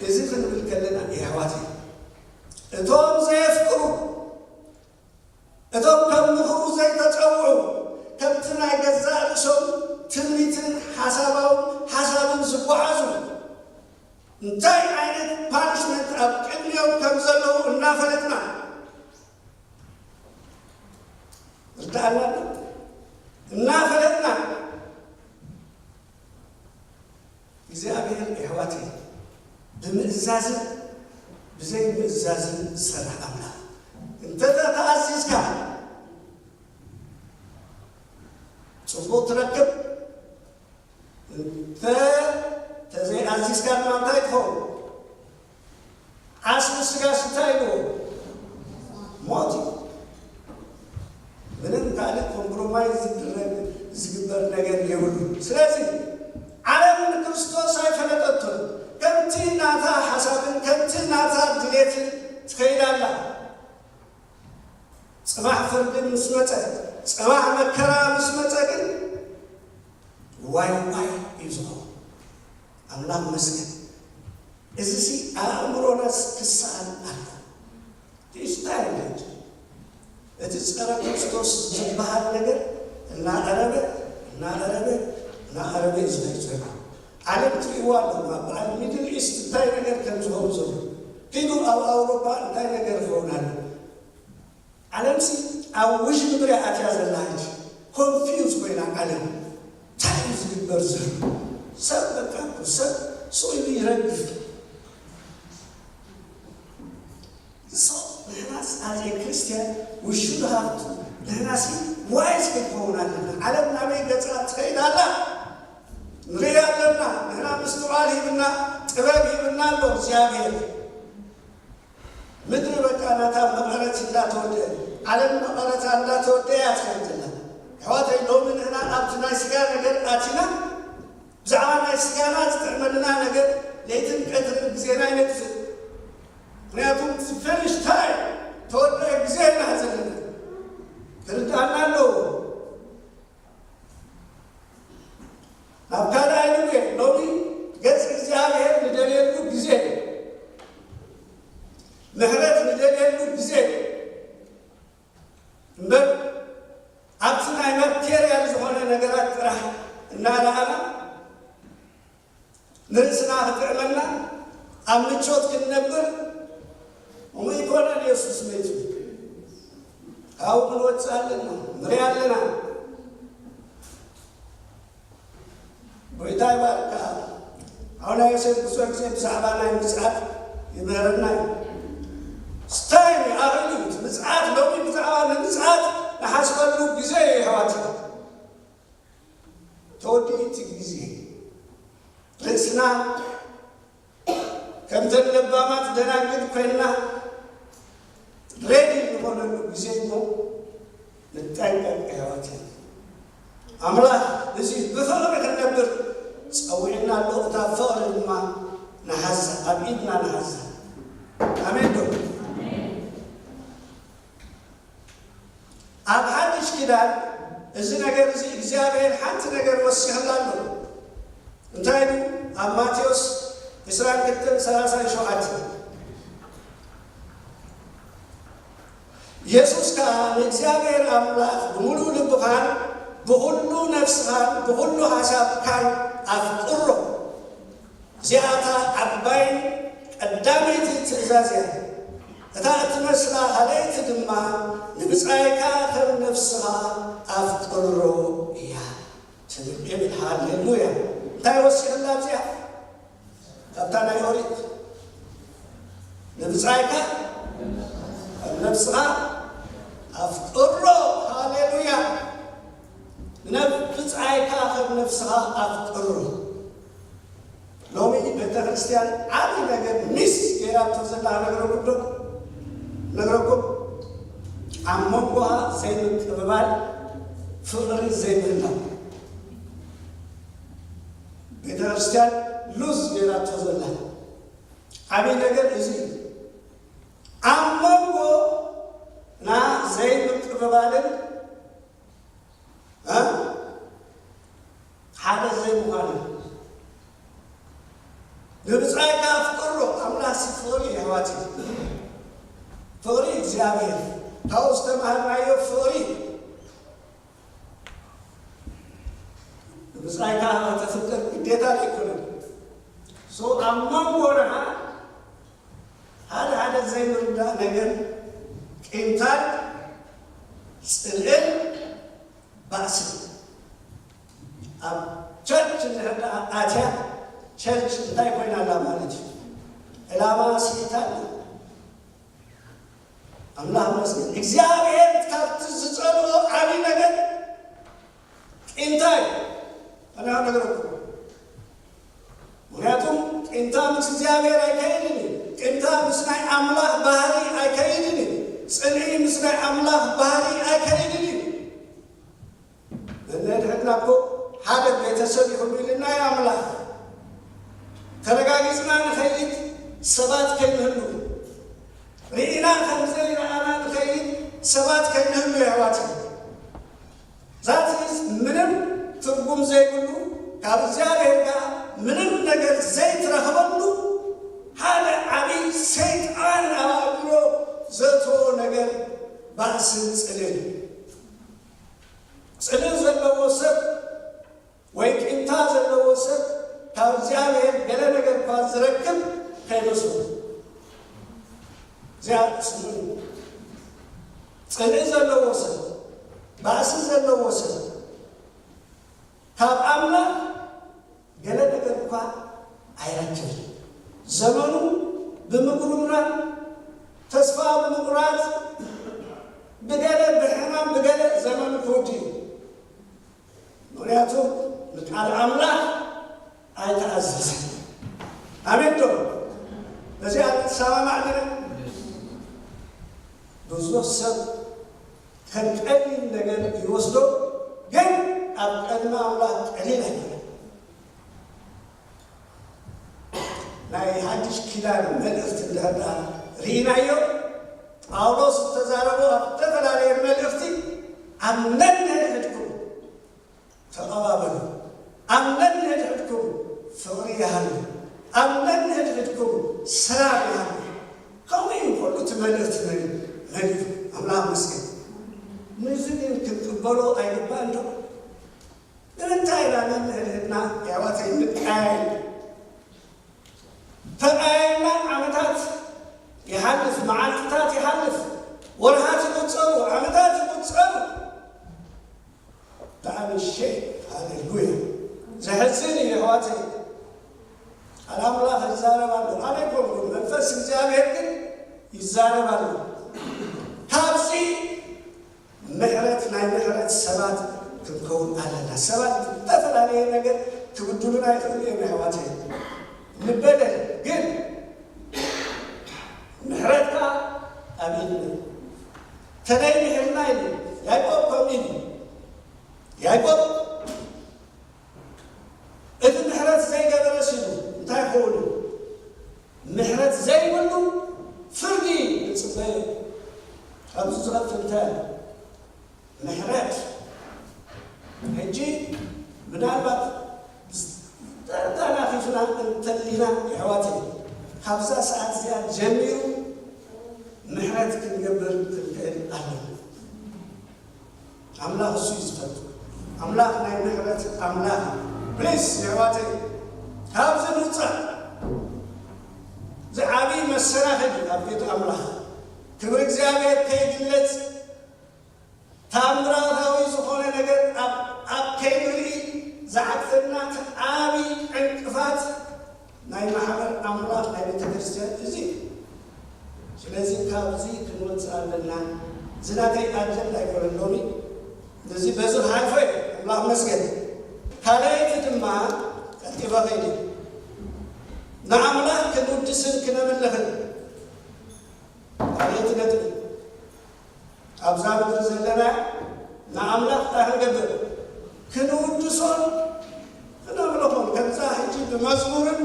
እዚ ክንብል ከለና የሕዋት እቶም ዘየፍቅሩ እቶም ከም ምኽሩ ዘይተጸውዑ፣ ከምቲ ናይ ገዛእ ርእሶም ትምኒትን ሓሳባውን ሓሳብን ዝጓዓዙ፣ እንታይ ዓይነት ፓኒሽመንት ኣብ ቅድሚኦም ከም ዘለዉ እናፈለጥና፣ ርዳእና እናፈለጥና፣ ብምእዛዝን ብዘይ ምእዛዝን ዝሰርሕ ኣምላኽ። እንተ ተኣዚዝካ ጽቡቕ ትረክብ፣ እንተ ተዘይኣዚዝካ ድማ እንታይ ትኸውን? ኣስሊ ስጋ እንታይ ኢልዎ? ሞት እዩ። ምንም ካልእ ኮምፕሮማይዝ ዝድረግ ዝግበር ነገር የብሉ። ስለዚ ዓለም ንክርስቶስ ኣይፈለጠቶን። ከምቲ ናታ ሓሳብን ከምቲ ናታ ድሌትን ትኸይድ ኣላ። ጽባሕ ፍርዲ ምስ መጸ፣ ጽባሕ መከራ ምስ መጸ ግን ዋይ ዋይ እዩ ዝኸውን። ኣምላኽ መስገን። እዚ ሲ ኣእምሮናስ ክሰኣን ኣሎ። ትሽታይ ልጅ እቲ ጸረ ክርስቶስ ዝበሃል ነገር እናቐረበ እናቐረበ እናቐረበ እዩ ዝኸይድ ዘሎ። ዓለም ትርእይዋ ኣለኹም። ኣብ በዓል ሚድል ኢስት እንታይ ነገር ከም ዝኸውን ዘሎ። ኪዱ ኣብ ኣውሮፓ እንታይ ነገር ይኸውን ኣሎ። ዓለምሲ ኣብ ውሽንብር እያ ኣትያ ዘላ ሕጂ። ኮንፊውዝ ኮይና ዓለም። እንታይ እዩ ዝግበር ዘሎ? ሰብ በቃ እኮ ሰብ ስቕ ኢሉ ይረግፍ። So ንሕናስ as a Christian we should have to ንሕናሲ ዋይዝ ክንኸውን ኣለና። ዓለም ናበይ ገጻ ትኸይድ ኣላ ንርኢ ኣለና። ንሕና ምስትውዓል ሂብና ጥበብ ሂብና ኣሎ እግዚኣብሔር። ምድሪ በቃ ናታ መቐረት እንዳተወደአ ዓለም መቐረታ እንዳተወደአ እያ ትኸይድ ዘላ። ኣሕዋተይ ሎሚ ንሕና ኣብቲ ናይ ስጋ ነገር ኣቲና ብዛዕባ ናይ ስጋና ዝጥዕመልና ነገር ለይትን ቀትርን ግዜና ይነጥፍእ። ምክንያቱም እቲ ፊኒሽ ታይም ተወደአ ግዜ ኢና ዘለና ክርድኣና ኣለዎ። ናብ ካልኣይ ንግዜ ሎሚ ገጽ እግዚኣብሔር ንደልየሉ ግዜ ምሕረት ንደልየሉ ግዜ እምበር ኣብቲ ናይ ማቴርያል ዝኾነ ነገራት ጥራሕ እናረኣና ንርእስና ክጥዕመና ኣብ ምቾት ክንነብር እሞ ይኮነን። የሱስ መይቱ ካብኡ ክንወፅእ ኣለና ንርኢ ኣለና። ጎይታ ይባርካ። ኣቡነ ዮሴፍ ብዙሕ ግዜ ብዛዕባ ናይ ምጽኣት ይምህረና እዩ። ስታይ ኣኽእል እዩ። ምጽኣት ሎሚ ብዛዕባ ንምጽኣት ንሓስበሉ ግዜ እዩ የሕዋት። ተወዲኡ እቲ ግዜ ርእስና ከምተን ለባማት ደናግል ኮይንና ሬዲ ዝኾነሉ ግዜ እሞ ንጠንቀቅ ኣሕዋት። ኣምላኽ እዚ ብፍቕሪ ክንነብር ጸዊዕና ኣሎ። እታ ፍቕሪ ድማ ንሓዛ ኣብ ኢድና ንሓዛ። ኣሜን ዶ? ኣብ ሓድሽ ኪዳን እዚ ነገር እዚ እግዚኣብሔር ሓንቲ ነገር ወሲኽላ ኣሎ። እንታይ ኢሉ ኣብ ማቴዎስ ዕስራን ክልተን ሰላሳን ሸውዓተን? የሱስ ከኣ ንእግዚኣብሔር ኣምላኽ ብምሉእ ልብኻን ብኹሉ ነፍስኻን ብኹሉ ሓሳብካን ኣፍቅሮ። እዚኣታ ዓባይን ቀዳመይቲ ትእዛዝ እያ። እታ እትመስላ ኻልኣይቲ ድማ ንብጻይካ ከም ነፍስኻ ኣፍቅሮ እያ ትብል። እብል ሃሌሉያ። እንታይ ወሲኽላ ኣብዚኣ? ካብታ ናይ ኦሪት ንብጻይካ ከም ነፍስኻ ኣፍቅሮ። ሃሌሉያ። ንነብ-፣ ብጻይካ ከም ነፍስኻ ኣፍቅሮ። ሎሚ ቤተ ክርስቲያን ዓቢ ነገር ሚስ ገይራቶ ዘላ ነግረኩም ዶ? ነግረኩም ኣብ መንጎኣ ዘይምቅብባል ፍቕሪ ዘይምህላው ቤተ ክርስቲያን ሉዝ ገይራቶ ዘላ ዓቢ ነገር እዚ እዩ። ኣብ መንጎ ና ዘይምቅብባልን እ? ሓደ ዘይምዃንን። ንብጻይካ ኣፍቅሮ። ኣምላኽ ሲ ፍቕሪ እዩ ኣሕዋት። ፍቕሪ እግዚኣብሔር። ካብኡ ዝተማሃርናዮ ፍቕሪ። ንብጻይካ ከተፍቅር ግዴታ ኣይኮነን። So ኣብ መንጎና ሓደ ሓደ ዘይምርዳእ ነገር ቂምታን ጽልእን ባእሲ ኣብ ቸርች እንድሕር ደኣ ኣትያ ቸርች እንታይ ኮይና ኣላ ማለት እዩ? ዕላማ ሰይጣን እዩ። ኣምላኽ መስገን እግዚኣብሔር ካብቲ ዝጸልኦ ዓብዪ ነገር ቂምታ እዩ። ኣነ ነገረኩም። ምክንያቱም ቂምታ ምስ እግዚኣብሔር ኣይከይድን እዩ። ቂምታ ምስ ናይ ኣምላኽ ባህሪ ኣይከይድን እዩ። ጽልኢ ምስ ናይ ኣምላኽ ባህሪ ኣይከይድን እዩ። ነንሕድሕድና እኮ ሓደ ቤተሰብ ይኹን ኢልና ኣምላኽ ተረጋጊጽና ንኸይድ ሰባት ከይንህሉ፣ ርኢና ከም ዘይረኣና ንኸይድ ሰባት ከይንህሉ የሕዋት። ዛት ምንም ትርጉም ዘይብሉ፣ ካብ እግዚኣብሔር ጋር ምንም ነገር ዘይትረኽበሉ ሓደ ዓብዪ ሰይጣን ኣብ ኣእምሮ ዘእተዎ ነገር ባእስን ጽልእን። ጽልእ ዘለዎ ሰብ ወይ ቂምታ ዘለዎ ሰብ ካብ እግዚኣብሔር ገለ ነገር እኳ ዝረክብ ከይመስሉ። እዚኣ ስምዑ። ጽልኢ ዘለዎ ሰብ፣ ባእሲ ዘለዎ ሰብ ካብ ኣምላኽ ገለ ነገር እኳ ኣይረክብን። ዘመኑ ብምጉርምራም፣ ተስፋ ብምቑራጽ፣ ብገለ ብሕማም፣ ብገለ ዘመኑ ክውድእ እዩ። ምክንያቱ ንቃል ኣምላኽ ኣይተኣዘዘን። ኣሜን ዶ? በዚኣ ንሰማማዕ ዲና? ብዙሕ ሰብ ከም ቀሊል ነገር ይወስዶ፣ ግን ኣብ ቅድሚ ኣምላኽ ቀሊል ኣይኮነን። ናይ ሓድሽ ኪዳን መልእኽቲ እንድሕር ደኣ ርኢናዮ፣ ጳውሎስ ዝተዛረቦ ኣብ ዝተፈላለየ መልእኽቲ ኣብ ነንሕድሕድኩም ተቐባበሉ፣ ኣብ ነንሕድሕድኩም ፍቕሪ ይሃሉ፣ ኣብ ነንሕድሕድኩም ሰላም ይሃሉ። ከምኡ እዩ ኩሉ እቲ መልእኽቲ መሊኡ። ኣምላኽ መስገን። ነዚ ግን ክንቅበሎ ኣይግባእን ዶ? ንምንታይ ኢና ነንሕድሕድና የሕዋተይ ንቀያየም? ተቐያይምና ዓመታት ይሓልፍ፣ መዓልትታት ይሓልፍ፣ ወርሃት ይቁጸሩ፣ ዓመታት ይቁጸሩ። ብጣዕሚ ሸይ። ሃሌሉያ። ዘሕዝን እዩ የሕዋተይ። ቃል ኣምላኽ ይዛረብ ኣሎ። ኣነ ኣይኮንኩን፣ መንፈስ እግዚኣብሔር ግን ይዛረብ ኣሎ። ካብዚ ምሕረት፣ ናይ ምሕረት ሰባት ክንከውን ኣለና። ሰባት ዝተፈላለየ ነገር ክብድሉና ይኽእሉ እዮም የሕዋተይ። ንበደል ግን ምሕረት ከኣ ኣብ ኢድና። ተደይ ምሕርና ኢሉ ያዕቆብ ከምኡ ኢሉ። ያዕቆብ እቲ ምሕረት ዘይገበረ ሲሉ እንታይ ክኸውን እዩ? ምሕረት ዘይብሉ ፍርዲ ንጽበዮ። ካብዚ ዝቐጽል እንታይ ኣሎ? ምሕረት። ሕጂ ምናልባት ተናኺፍና እንተሊና የሕዋተይ፣ ካብዛ ሰዓት እዚኣ ጀሚሩ ምሕረት ክንገብር ክንክእል ኣለና። ኣምላኽ እሱ እዩ ዝፈቱ። ኣምላኽ ናይ ምሕረት ኣምላኽ እዩ። ፕሊስ የሕዋተይ፣ ካብዚ ንውፃእ። እዚ ዓብዪ መሰናኽል እዩ ኣብ ቤት ኣምላኽ። ክብሪ እግዚኣብሔር ከይግለጽ፣ ታምራታዊ ዝኾነ ነገር ኣብ፣ ኣብ ከይንርኢ ዝዓግተና እቲ ዓብዪ ዕንቅፋት ናይ ማሕበር ኣምላኽ ናይ ቤተ ክርስቲያን እዚ እዩ። ስለዚ ካብዚ ክንወፅእ ኣለና። እዚ ናተይ ኣጀንዳ ኣይኮነን ሎሚ። እዚ በዚ ክሓልፎ እየ። ኣምላኽ መስገን። ካልኣይቲ ድማ ቀልጢፈ ከይደ ንኣምላኽ ክንውድስን ክነምልኽን። ካልኣይቲ ነጥቢ ኣብዛ ምድሪ ዘለና ንኣምላኽ እንታይ ክንገብር? ክንውድሶን ክነምልኾን። ከምዛ ሕጂ ብመዝሙርን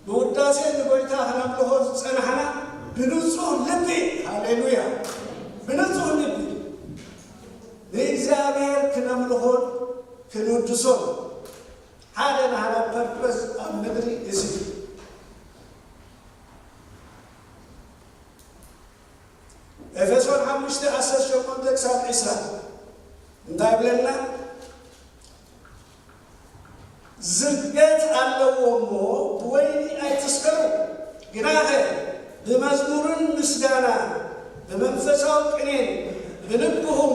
ብውዳሴን ንጎይታ ክነምልኾ ዝጸናሕና ብንጹህ ልቢ፣ ሃሌሉያ፣ ብንጹህ ልቢ ንእግዚኣብሔር ክነምልኾን ክንውድሶን ሓደ ናህና ፐርፐስ ኣብ ምድሪ እዚ እዩ። ኤፌሶን ሓሙሽተ ዓሰርተ ሸሞንተ ክሳብ ዕስራ እንታይ ይብለና? ዝርገት ኣለዎ እሞ ብወይኒ ኣይትስከሩ፣ ግናኸ ብመዝሙርን ምስጋና ብመንፈሳዊ ቅኔን ብልብኹም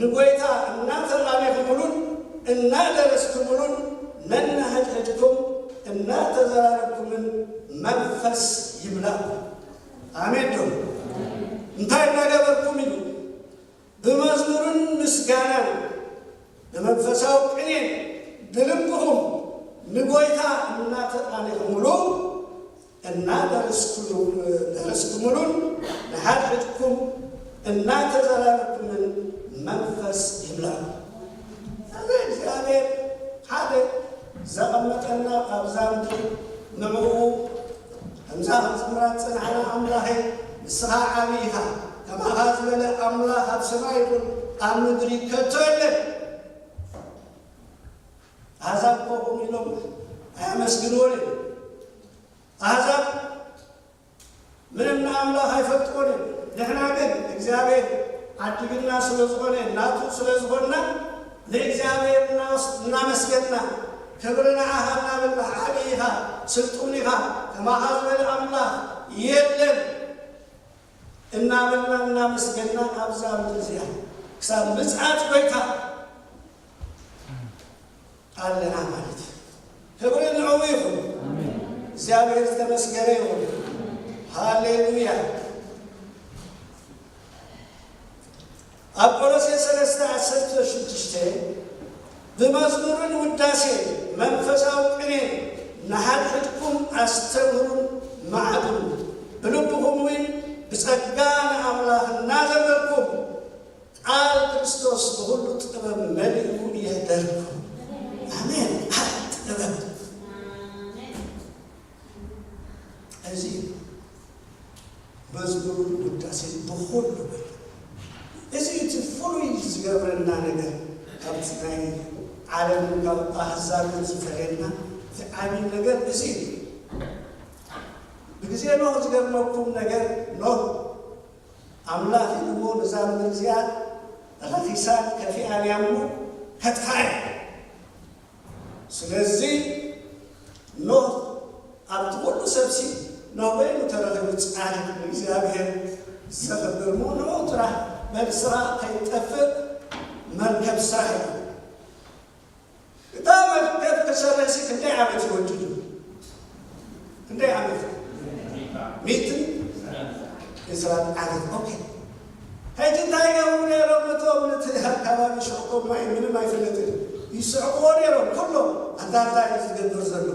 ንጎይታ እናተቓኔኹምሉን እናደረስኩምሉን ነንሕድሕድኩም እናተዘራረብኩምን መንፈስ ይምላእኩም። ኣሜን ዶ? እንታይ እናገበርኩም ኢሉ? ብመዝሙርን ምስጋናን ብመንፈሳዊ ቅኔን ብልብኹም ንጎይታ እናተቓኒኹምሉ፣ እናደረስኩምሉን ንሓድሕድኩም እናተዘራረብኩምን መንፈስ ይምላእኩም። እዚ እግዚኣብሔር ሓደ ዘቐመጠና ኣብዛ ምድሪ ንዕኡ ከምዛ ክንዝምራ ዝጸናሕና ኣምላኸይ ንስኻ ዓቢ ኢኻ፣ ከማኻ ዝበለ ኣምላኽ ኣብ ሰማይ ይኹን ኣብ ምድሪ ከቶ የለን። ኣሕዛብ እኮ ከምኡ ኢሎም ኣየመስግንዎን እዮም። ኣሕዛብ ምንም ንኣምላኽ ኣይፈልጥዎን እዮም። ንሕና ግን እግዚኣብሔር ዓዲግና ስለ ዝኾነ ናቱ ስለ ዝኾንና ንእግዚኣብሔር እናወስ- እናመስገንና ክብሪ ንዓኻ እናበልና ዓቢ ኢኻ ስልጡን ኢኻ ከማኻ ዝበለ ኣምላኽ የለን እናበልና እናመስገንና ኣብዛ ምድሪ እዚኣ ክሳብ ምጽኣት ጎይታ ኣለና ማለት እዩ። ክብሪ ንዕኡ ይኹን። እግዚኣብሔር ዝተመስገነ ይኹን። ሃሌሉያ። ኣብ ቆሎሴ ሰለስተ ዓሰርተ ሽዱሽተ ብመዝሙርን ውዳሴን መንፈሳዊ ቅኔን ንሓድሕድኩም ኣስተምህሩን መዓድኑ ብልብኹም እውን ብጸጋ ንኣምላኽ እናዘመርኩም ቃል ክርስቶስ ብኹሉ ጥበብ መሊኡ ይሕደርኩም። ኣሜን። ቃል ጥበብ እዚ መዝሙርን ውዳሴን ብኹሉ በል። እዚ እቲ ፍሉይ ዝገብረና ነገር ካብቲ ናይ ዓለምን ካብ ኣህዛብን ዝፈለየና እቲ ዓብዪ ነገር እዚ እዩ። ብግዜ ኖህ ዝገርመኩም ነገር ኖህ ኣምላኽ ኢልዎ ነዛ ምድሪ እዚኣ ረኺሳን ከፊኣን እያ እሞ ከጥፍኣ እያ። ስለዚ ኖህ ኣብቲ ኩሉ ሰብሲ ኖህ በይኑ ተረኺቡ ጻድቕ ንእግዚኣብሔር ዘኽብር እሞ ንዑ ጥራሕ በል ስራሕ ከይጠፍእ መርከብ ስራሕ እዩ። እታ መርከብ ክሰርሕሲ ክንደይ ዓመት እዩ ወዲዱ? ክንደይ ዓመት? ሚእትን ዕስራን ዓመት። ኦኬ። ሕጂ እንታይ ይገብሩ ነይሮም እቶም ነቲ ኣካባቢ ሽሕቆም ማይ ምንም ኣይፍለጥን ይስሕቅዎ ነይሮም ኩሎም። ኣንታ እንታይ እዩ ዝገብር ዘሎ?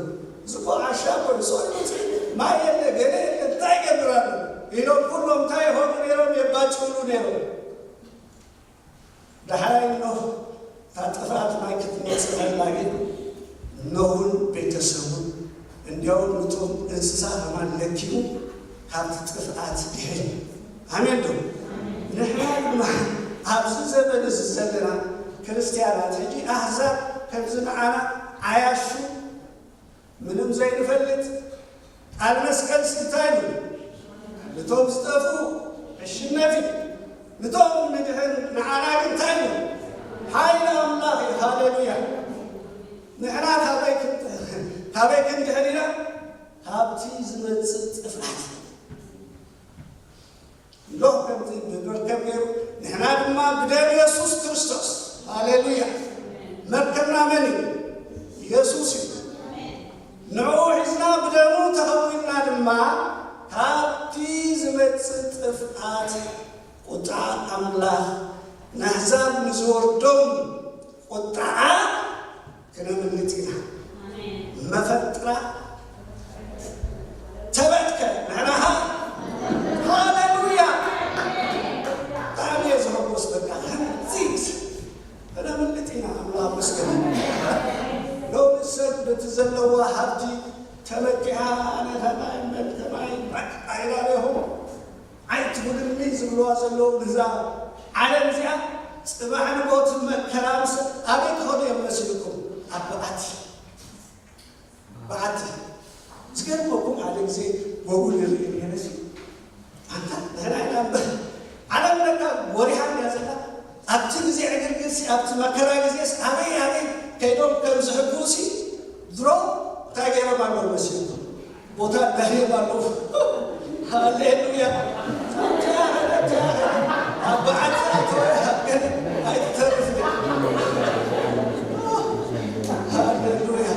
እዚ እኮ ዓሻ እኮ እዩ። ሰው ይመፅእ ማይ የለ ገለ የለ እንታይ ይገብር ኣሎ? ኢሎም ኩሎም እንታይ ይኾኑ ነይሮም? የባጭውሉ ነይሮም። ዳሕራይ ኖህ እታ ጥፍኣት ማይ ክትመፅእ ከላ ግን ኖህን ቤተሰቡን እንዲያውም ነቶም እንስሳ ከማን ለኪሙ ካብቲ ጥፍኣት ድሕን። ኣሜን ዶ? ንሕና ድማ ኣብዚ ዘመን እዚ ዘለና ክርስትያናት ሕጂ ኣህዛብ ከምዚ ንዓና ዓያሹ ምንም ዘይንፈልጥ ቃል መስቀል እንታይ እዩ? ነቶም ዝጠፍኡ ዕሽነት እዩ። ነቶም ንድሕን ንዓና ግን እንታይ እዩ? ሓይሊ ኣምላኽ እዩ። ሃሌሉያ። ንሕና ካበይ ክን- ካበይ ክንድሕን ኢና? ካብቲ ዝመጽእ ጥፍኣት። ኖህ ከምዚ ብመርከብ ገይሩ ንሕና ድማ ብደም የሱስ ክርስቶስ። ሃሌሉያ። መርከብና መን እዩ? የሱስ እዩ። ንዕኡ ሒዝና ብደሙ ተኸዊልና ድማ ካብቲ ዝመጽእ ጥፍኣት ቁጥዓ ኣምላኽ ንኣሕዛብ ንዝወርዶም ቁጥዓ ክነምልጥ ኢና። መፈጥራ ተበትከ ንሕናኻ ሃሌሉያ። ብጣዕሚ እየ ዝሕጎስ በቃ ከምዚ ክነምልጥ ኢና ኣምላኽ መስገን። ሎሚ ሰብ በቲ ዘለዋ ሃብቲ ተመኪዓ ኣነ ከማይ መን ከማይ በቃ ኢላ ሪኹ ኣይትጉድልኒ ዝብልዋ ዘለዉ ነዛ ዓለም እዚኣ ጽባሕ ንጎት መከራ ምስ ኣበይ ክኸዱ እዮም መሲልኩም? ኣብ በዓቲ በዓቲ ዝገርመኩም ሓደ ግዜ ጎጉል ይርኢ ነይረ ሲ ኣንታ ንሕና ኢና እምበር ዓለም ለካ ወሪሃ እንድያ ዘላ ኣብቲ ግዜ ዕግርግር ሲ ኣብቲ መከራ ግዜ ሲ ኣበይ ኣበይ ከይዶም ከም ዝሕግኡ ሲ ድሮ እንታይ ገይሮም ኣለዉ መሲልኩም? ቦታ ደህየም ኣለዉ። ሃሌሉያ። ኣብቲ ኣኸለ ኣብቲ ኣኸለ ኣብ በዓል ኣተወ ሃገር ኣይትተርፍ። ሃሌሉያ።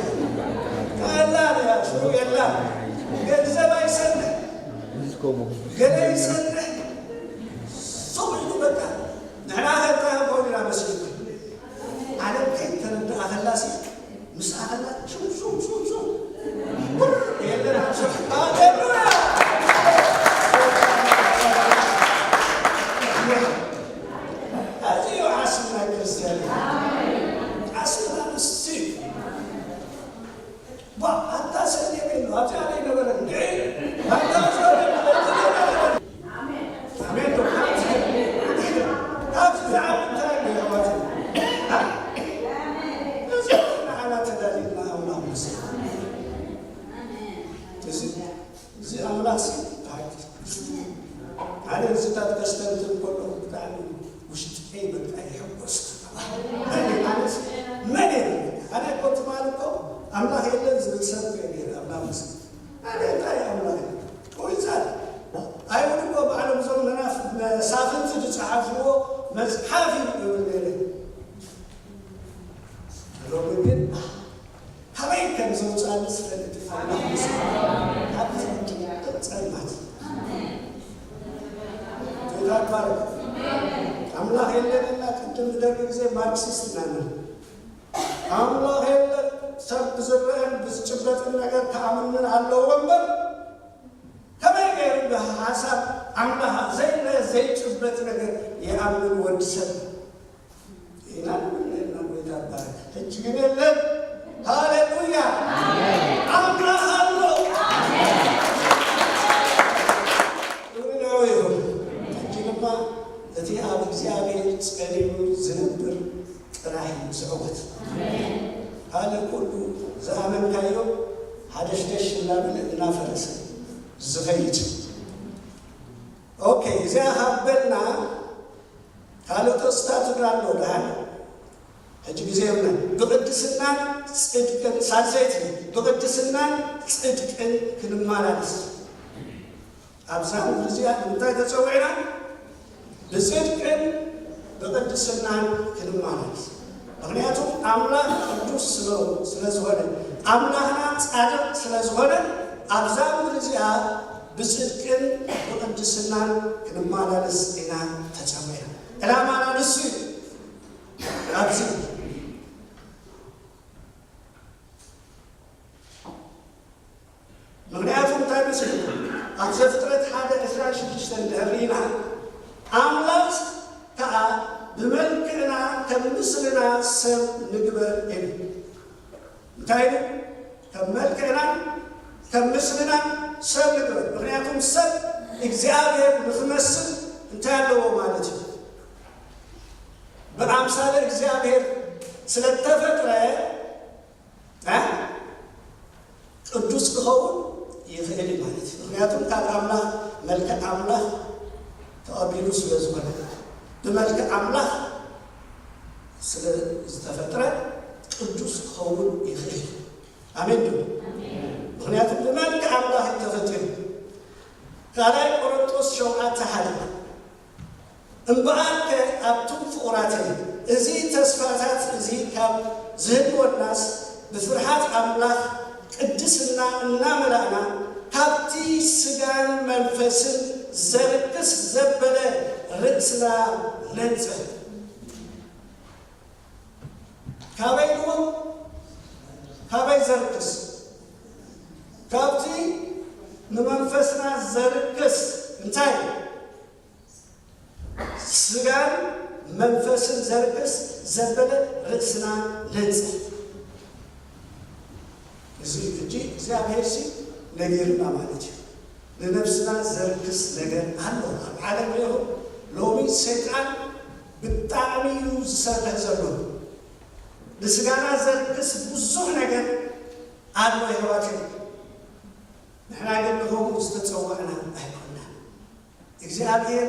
ቀላል እያ ኣብዚኣ ዘይነበረ እንድዒ፣ ኣብዚኣ ዘይነበረ። ኣሜን። ካብዚ ዝዓቢ እንታይ ኣሎ፣ ኣሕዋት? እዚ ንዓና ተዳሊልና ኣምላኽ ምስጋና። እዚ፣ እዚ ኣምላኽ ሲ፣ ኣነ እዚታት ከስተንትን ከለኹ ብጣዕሚ ውሽጠይ በቃ ይሕጎስ። ኣነስ መን እየ? ኣነ እኮ ትማሊ እኮ ኣምላኽ የለን ዝብል ሰብ እኮ እየ ነይረ። ኣምላኽ ምስጋና። ኣነ እንታይ ኣምላኽ እዩ? ኮይንሳት ኣይሁድ እኮ ባዕሎም እዞም መናፍ-፣ መሳፍንቲ ዝጸሓፍዎ መጽሓፍ እዩ ይብል ነይረ። ሎሚ ግን ካበይ ከም ዘውጽኣኒ ዝፈልጥ ኣምላኽ ምስጋና። ካብ ዝፈልጥ ጸልማት። ጌታ ይባረክ። ኣምላኽ የለን ኢልና ቅድም ዝደርቢ ግዜ ማርክሲስት ኢና ንብል። ኣምላኽ የለን፣ ሰብ ብዝረአን ብዝጭበጥን ነገር ክኣምንን ኣለዎ እምበር፣ ከመይ ገይሩ ብሓሳብ ኣምላኽ ዘይረአ ዘይጭበጥ ነገር ይኣምን ወዲ ሰብ? ኢና ንብል ነርና። ጌታ ይባረክ። ሕጂ ግን የለን። ሃሌሉያ! ኣምላኽ ኣሎ። ክብሪ ንዕኡ ይኹን። ሕጂ ድማ እቲ ኣብ እግዚኣብሔር ጸኒዑ ዝነብር ጥራይ እዩ ዝዕወት። ካልእ ኩሉ ዝኣመንካዮ ሓደሽደሽ እናበለ እናፈረሰ ዝኸይድ። ኦኬ፣ እዚኣ ካብ በልና ካልእ ጥቕስታት ኣሎ ደሓን። ሕጂ ግዜ የብልናን። ብቕድስናን ጽድቅን፣ ሳልሰይቲ፣ ብቕድስናን ጽድቅን ክንመላለስ። ኣብዛ ምድሪ እዚኣ ንምንታይ ተጸዊዕና? ብጽድቅን ብቕድስናን ክንመላለስ። ምኽንያቱ ኣምላኽ ቅዱስ ስለ፣ ስለ ዝኾነ፣ ኣምላኽና ጻድቕ ስለ ዝኾነ፣ ኣብዛ ምድሪ እዚኣ ብጽድቅን ብቕድስናን ክንመላለስ ኢና ተጸዊዕና። ዕላማና ንሱ እዩ። ኣብዚ ምኽንያቱ እንታይ መሲልኩም? ኣብ ዘፍጥረት ሓደ ዕስራን ሽዱሽተን እንድሕር ርኢና፣ ኣምላኽ ከኣ ብመልክዕና ከም ምስልና ሰብ ንግበር ኢሉ። እንታይ ኢሉ? ከም መልክዕናን ከም ምስልናን ሰብ ንግበር። ምኽንያቱም ሰብ እግዚኣብሔር ንኽመስል እንታይ ኣለዎ ማለት እዩ? ብኣምሳለ እግዚኣብሔር ስለ እተፈጥረ፣ እ? ቅዱስ ክኸውን ይኽእል እዩ ማለት እዩ። ምኽንያቱም ካብ ኣምላኽ፣ መልክዕ ኣምላኽ ተቐቢሉ ስለ ዝኾነ፣ ብመልክዕ ኣምላኽ ስለ ዝተፈጥረ ቅዱስ ክኸውን ይኽእል እዩ። ኣሜን ዶ? ምኽንያቱም ብመልክዕ ኣምላኽ እዩ ተፈጢሩ። ካልኣይ ቆሮንቶስ ሸውዓተ ሓደ። እምበኣርከ ኣቱም ፍቑራተይ፣ እዚ ተስፋታት እዚ ካብ ዝህልወናስ፣ ብፍርሃት ኣምላኽ ቅድስና እናመላእና፣ ካብቲ ስጋን መንፈስን ዘርክስ ዘበለ ርእስና ነንጽህ። ካበይ ድሞ? ካበይ ዘርክስ? ካብቲ ንመንፈስና ዘርክስ እንታይ? ስጋን መንፈስን ዘርክስ ዘበለ ርእስና ነንጽህ። እዚ ሕጂ እግዚኣብሔር ሲ ነጊርና ማለት እዩ። ንነብስና ዘርክስ ነገር ኣሎ። ኣብ ዓለም ርኢኹም፣ ሎሚ ሰይጣን ብጣዕሚ እዩ ዝሰርሕ ዘሎ። ንስጋና ዘርክስ ብዙሕ ነገር ኣሎ፣ የሕዋተይ። ንሕና ግን ንኸምኡ ዝተጸዋዕና ኣይኮንናን። እግዚኣብሔር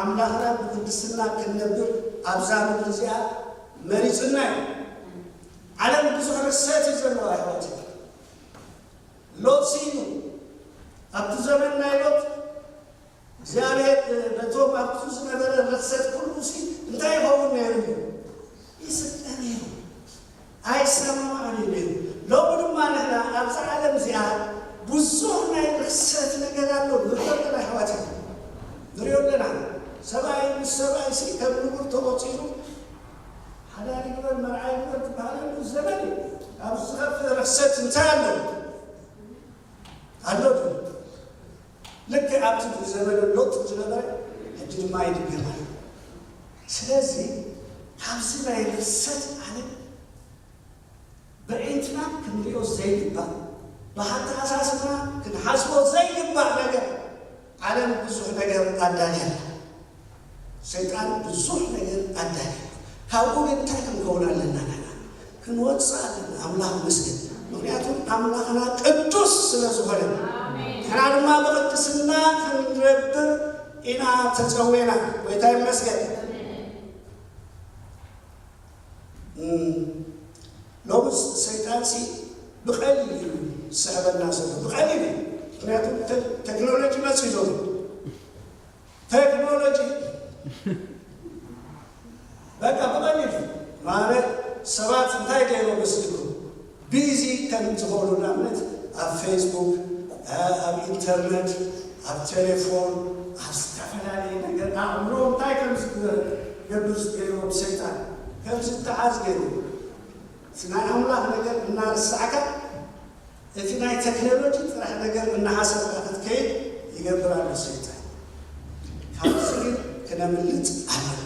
ኣምላኽና ብቅድስና ክንነብር ኣብዛ ምድሪ እዚኣ መሪጽና እዩ። ዓለም ብዙሕ ርሰት እዩ ዘለዋ፣ ኣሕዋተይ። ሎጥ ስኢኑ፣ ኣብቲ ዘመን ናይ ሎጥ እግዚኣብሔር ነቶም ኣብቱ ዝነበረ ርሰት ኩሉ ሲ እንታይ ይኸውን ነይሩ እዩ? ይስቀ ነይሩ። ኣይሰማማዕን እዩ ነይሩ። ሎሚ ድማ ንሕና ኣብዛ ዓለም እዚኣ ብዙሕ ናይ ርሰት ነገር ኣሎ። ንሪኦ ኣለና ኣሕዋት፣ ንሪኦ ኣለና። ሰብኣይ ምስ ሰብኣይ ሲ ከም ንቡር ተቖጺሩ፣ ሓዳር ይግበር፣ መርዓ ይግበር ዝበሃለሉ ዘመን እዩ። ኣብዚ ዝኸፍእ ርሰት እንታይ ኣሎ? ኣሎ ድዩ? ልክዕ ኣብቲ ዘመነ ሎጥ ዝነበረ ሕጂ ድማ ይድገም ኣሎ። ስለዚ ካብዚ ናይ ርሰት ዓለም ብዒንትና ክንሪኦ ዘይግባእ፣ ብኣተሓሳስባ ክንሓስቦ ዘይግባእ ነገር ዓለም ብዙሕ ነገር ኣዳልያ ኣላ። ሰይጣን ብዙሕ ነገር ኣዳልያ። ካብኡ ግን እንታይ ክንከውን ኣለና? ንሕና ክንወፅእ ኣለና። ኣምላኽ መስገን። ምክንያቱ ኣምላኽና ቅዱስ ስለ ዝኾነ፣ ንሕና ድማ ብቅድስና ክንነብር ኢና ተፀዊዕና። ጎይታ ይመስገን። እም፣ ሎምስ ሰይጣንሲ ብቐሊሉ እዩ ዝስሕበና ዘሎ፣ ብቐሊሉ። ምክንያቱ ተ-፣ ቴክኖሎጂ መፅኡ ዘሎ። ቴክኖሎጂ በቃ ብቐሊሉ ማለት ሰባት እንታይ ገይሮም መስልኩም ቢዚ ከም ዝኾኑ ንኣብነት ኣብ ፌስቡክ፣ ኣብ ኢንተርነት፣ ኣብ ቴሌፎን፣ ኣብ ዝተፈላለየ ነገር ኣእምሮ እንታይ ከም ዝገብር ዝገይሮም ሰይጣን ከም ዝተዓዝ ገይሩ እቲ ናይ ኣምላኽ ነገር እናረሳዕካ እቲ ናይ ቴክኖሎጂ ጥራሕ ነገር እናሓሰብካ ክትከይድ ይገብር ኣሎ ሰይጣን። ካብዚ ግን ክነምልጥ ኣለና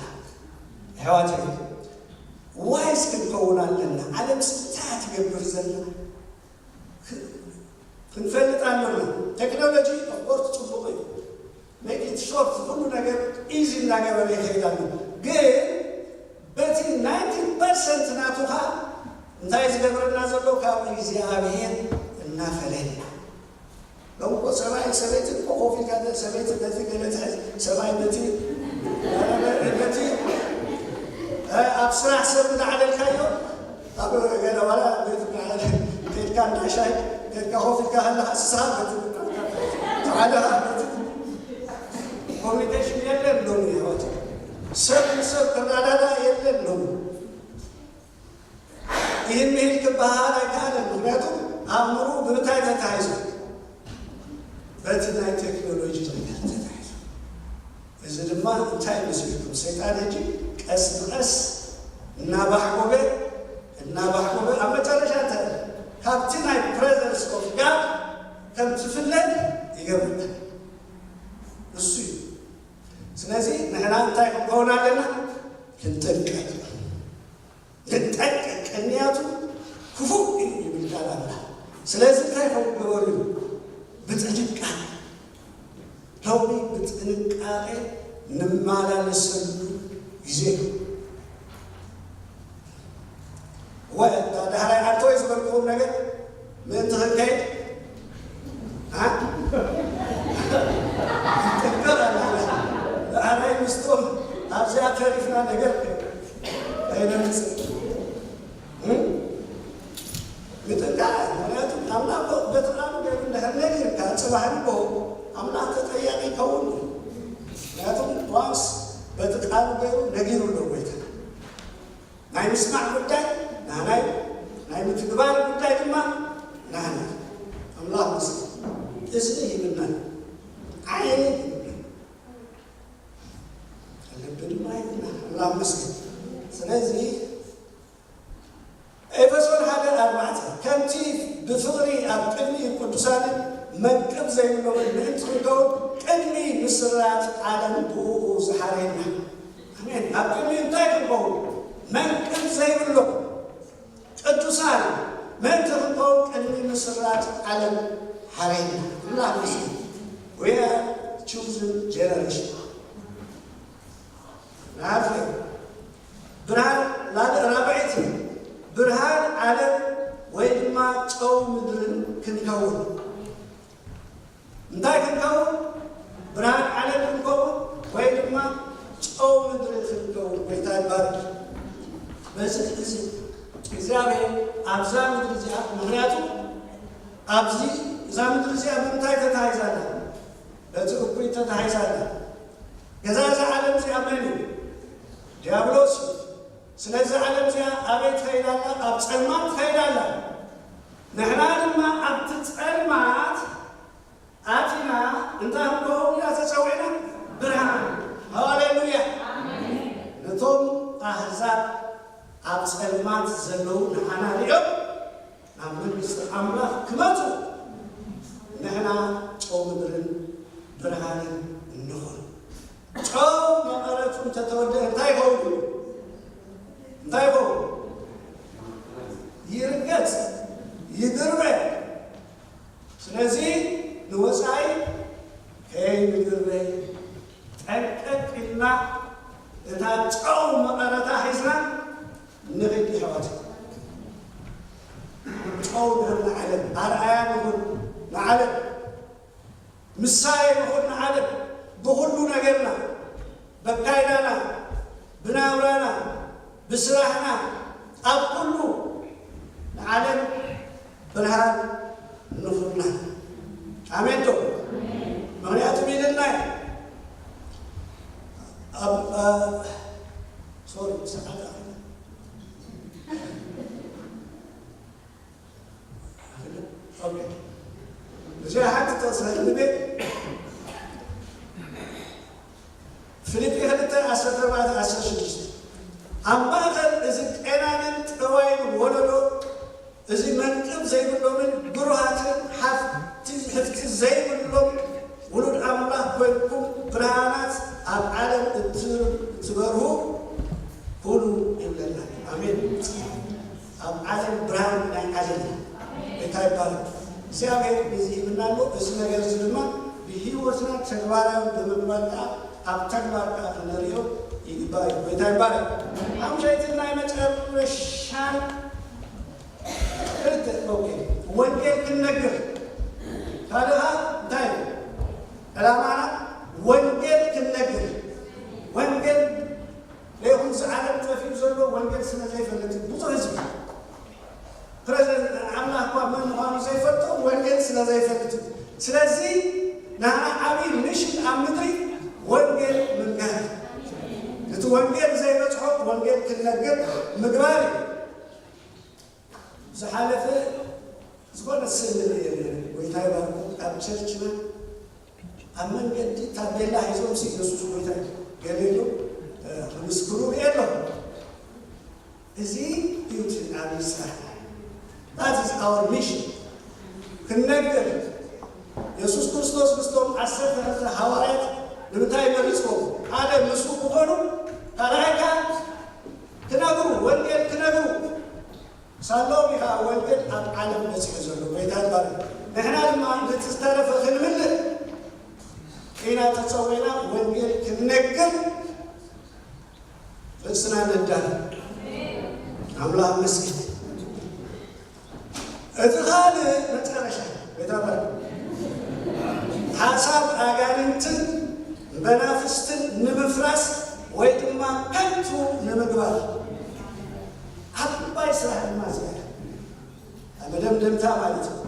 ኣሕዋተይ። ዋይስ ክንከውን ኣለና። ዓለም እንታይ ትገብር ዘላ ክንፈልጥ ኣለና። ቴክኖሎጂ ኦፍኮርስ ፅቡቅ እዩ። ሜክ ኢት ሾርት፣ ኩሉ ነገር ኢዚ እናገበረ ይኸይድ ኣሎ። ግን በቲ ናይንቲ ፐርሰንት ናቱ ኸዓ እንታይ ዝገብረና ዘሎ ካብ እግዚኣብሔር እናፈለየና። ሎሚ እኮ ሰብኣይ ሰበይቲ እኮ ኮፍ ኢልካ ሰበይቲ ነቲ ገለ ትሕዝ፣ ሰብኣይ ነቲ ነቲ ኣብ ስራሕ ሰብ እንዳዓለልካዮ ኣብ ገለ ዋላ ቤት እንዳዓለ ከድካ እንዳሻይ ከድካ ኮፍ ኢልካ ከለካ ስስኻ በቲ ተዓለኻ በቲ ኮሚኒኬሽን የለን ሎሚ ህይወት ሰብ ንሰብ ክረዳዳ የለን ሎሚ። ይህን ምሂል ክበሃል ኣይከኣለን። ምክንያቱ ኣእምሮ ብምንታይ ተታሒዙ? በቲ ናይ ቴክኖሎጂ ነገር ተታሒዙ። እዚ ድማ እንታይ መስልኩም? ሰይጣን ሕጂ ቀስ ብቀስ እናባሕጎበ እናባሕጎበ ኣብ መጨረሻ እንተ ካብቲ ናይ ፕሬዘንስ ኦፍ ጋድ ከም ትፍለጥ ይገብረካ። እሱ እዩ። ስለዚ ንሕና እንታይ ክንከውን ኣለና? ክንጥንቀቅ። ክንጠንቀቅ፣ ቅንያቱ ክፉእ እዩ ይብል ቃል ኣምላኽ። ስለዚ እንታይ ከም ግበሩ እዩ? ብጥንቃቄ፣ ሎሚ ብጥንቃቄ ንመላለሰሉ ግዜ እዩ። ወ-፣ ዳሕራይ ኣርተወይ ዝበልክዎም ነገር ምእንቲ ክንከይድ፣ አ? ጥንቀቕ ኣለና። ዳሕራይ ምስቶም ኣብዚኣ ተሪፍና ነገር ከይነምጽእ። እ? ምጥንቃቕ፣ ምክንያቱ ኣምላኽ በቲ ቃሉ ገይሩ እንድሕር ነጊርካ፣ ጽባሕ ንግሆ ኣምላኽ ተጠያቂ ይኸውን። ምክንያቱ ዋንስ በቲ ቃሉ ገይሩ ነጊሩ ኣሎ ጎይታ። ናይ ምስማዕ ጉዳይ ናህና እዩ፣ ናይ ምትግባር ጉዳይ ድማ ናህና እዩ። ኣምላኽ ምስል እዝኒ ሂብና፣ ዓይኒ ሂብና፣ ልቢ ድማ ሂብና። ኣምላኽ ምስል። ስለዚ ኤፌሶን ሓደ ኣርባዕተ ከምቲ ብፍቕሪ ኣብ ቅድሚ ቅዱሳንን መንቅብ ዘይብሎምን ምእንቲ ክንከውን ቅድሚ ምስራት ዓለም ብእኡ ዝሓረየና። ኣሜን። ኣብ ቅድሚ እንታይ ክንከውን? መንቅብ ዘይብሎ ቅዱሳን ምእንቲ ክንከውን ቅድሚ ምስራት ዓለም ሓረየና። ኣምላኽ ምስል። We are chosen generation። ናፍሬ ብርሃን ላለ ራብዒቲ ብርሃን ዓለም ወይ ድማ ጨው ምድርን ክንከውን። እንታይ ክንከውን? ብርሃን ዓለም ክንከውን ወይ ድማ ጨው ምድሪ ክንከውን። ጎይታ ይባረክ። በዚ እዚ እግዚኣብሔር ኣብዛ ምድሪ እዚኣ፣ ምክንያቱ ኣብዚ እዛ ምድሪ እዚኣ ብምንታይ ተታሒዛ ኣላ? በቲ እኩይ ተታሒዛ ኣላ። ገዛ እዛ ዓለም እዚኣ መን እዩ? ዲያብሎስ እዩ። ስለዚ ዓለም እዚኣ ኣበይ ትኸይድ ኣላ? ኣብ ጸልማት ትኸይድ ኣላ። ንሕና ድማ ኣብቲ ጸልማት ኣቲና እንታይ ክንከውን ኢና ተጸዊዕና? ብርሃን። ሃሌሉያ። ነቶም ኣህዛብ ኣብ ጸልማት ዘለዉ ንዓና ሪኦም ናብ መንግስቲ ኣምላኽ ክመጹ ንሕና ጨው ምድርን ብርሃንን ንኹን። ጨው መቐረቱ እንተተወደአ እንታይ ይኸውን? እንታይ ይኸውን? ይርገጽ፣ ይድርበ። ኣርኣያ ንኹን ንዓለም፣ ምሳሌ ንኹን ንዓለም ብኹሉ ነገርና፣ በካይዳና፣ ብናብራና፣ ብስራሕና፣ ኣብ ኩሉ ንዓለም ብርሃን ንኹና። ኣሜን ዶ? ምኽንያቱ ኢልና ኣብ ሶሪ ሰዓት እዚኣ ሓንቲ ጥቕሲ ንቤት ፊልጲ ክልተ ዓሰርተ ኣርባዕተ ዓሰርተ ሽዱሽተ ኣብ ማእኸል እዚ ጤናንን ጠዋይን ወለዶ እዚ መንቅብ ዘይብሎምን ብሩሃትን ሓፍቲ ሕፍቲ ዘይብሎም ውሉድ ኣምላኽ ኮይንኩም ብርሃናት ኣብ ዓለም እትበርሁ ኩኑ ይብለና። ኣሜን። ኣብ ዓለም ብርሃን ናይ ዓለም ጌታ ይባረክ። እግዚኣብሔር እዚ ይብልና ኣሎ። እዚ ነገር እዚ ድማ ብህይወትና ተግባራዊ ብምግባር ከዓ ኣብ ተግባር ከዓ ክነርእዮ ይግባእ እዩ። ጌታ ይባረክ። ሓምሻይቲ ናይ መጨረሻን ክልተ ኦኬ ወንጌል ክንነግር ካልኣ እንታይ እዩ? ዕላማና ወንጌል ክንነግር ወንጌል ለይኹን እዚ ዓለም ጠፊኡ ዘሎ ወንጌል ስለ ዘይፈልጥ ብዙሕ ህዝቢ ፕሬዚደንት ኣምላኽ እኳ መን ምዃኑ ዘይፈልጦ ወንጌል ስለ ዘይፈልጥ እዩ። ስለዚ ንሕና ዓብዪ ሚሽን ኣብ ምድሪ ወንጌል ምንጋር እቲ ወንጌል ዘይበፅሖ ወንጌል ክንነግር ምግባር እዩ። ዝሓለፈ ዝኾነ ስእሊ ርእየ ነይረ። ጎይታ ይባርኩም። ኣብ ቸርችና ኣብ መንገዲ ታቤላ ሒዞም ሲ ኢየሱስ ጎይታ ገለ ኢሎም እ፣ ክምስክሩ ርእየ ኣለኹ። እዚ እዩ እቲ ዓብዪ ስራሕ። That is our mission። ክንነግር የሱስ ክርስቶስ ምስቶም ዓሰርተ ክልተ ሃዋርያት ንምንታይ መሪፅዎም? ሓደ ምስኡ ክኾኑ ካልኣይ ከዓ ክነግሩ ወንጌል ክነግሩ ሳሎም ኢኻ ወንጌል ኣብ ዓለም በፂሑ ዘሎ ጎይታ ይባረክ። ንሕና ድማ ነቲ ዝተረፈ ክንምልእ ኢና ተፀዊዕና ወንጌል ክንነግር ርእስና ነዳል ኣምላኽ መስገን። እቲ ካልእ መጨረሻ ጎይታ ይባረክ ሓሳብ ኣጋንንትን መናፍስትን ንምፍራስ ወይ ድማ ከንቱ ንምግባር ዓባይ ስራሕ ድማ እዚኣ መደምደምታ ማለት እዩ።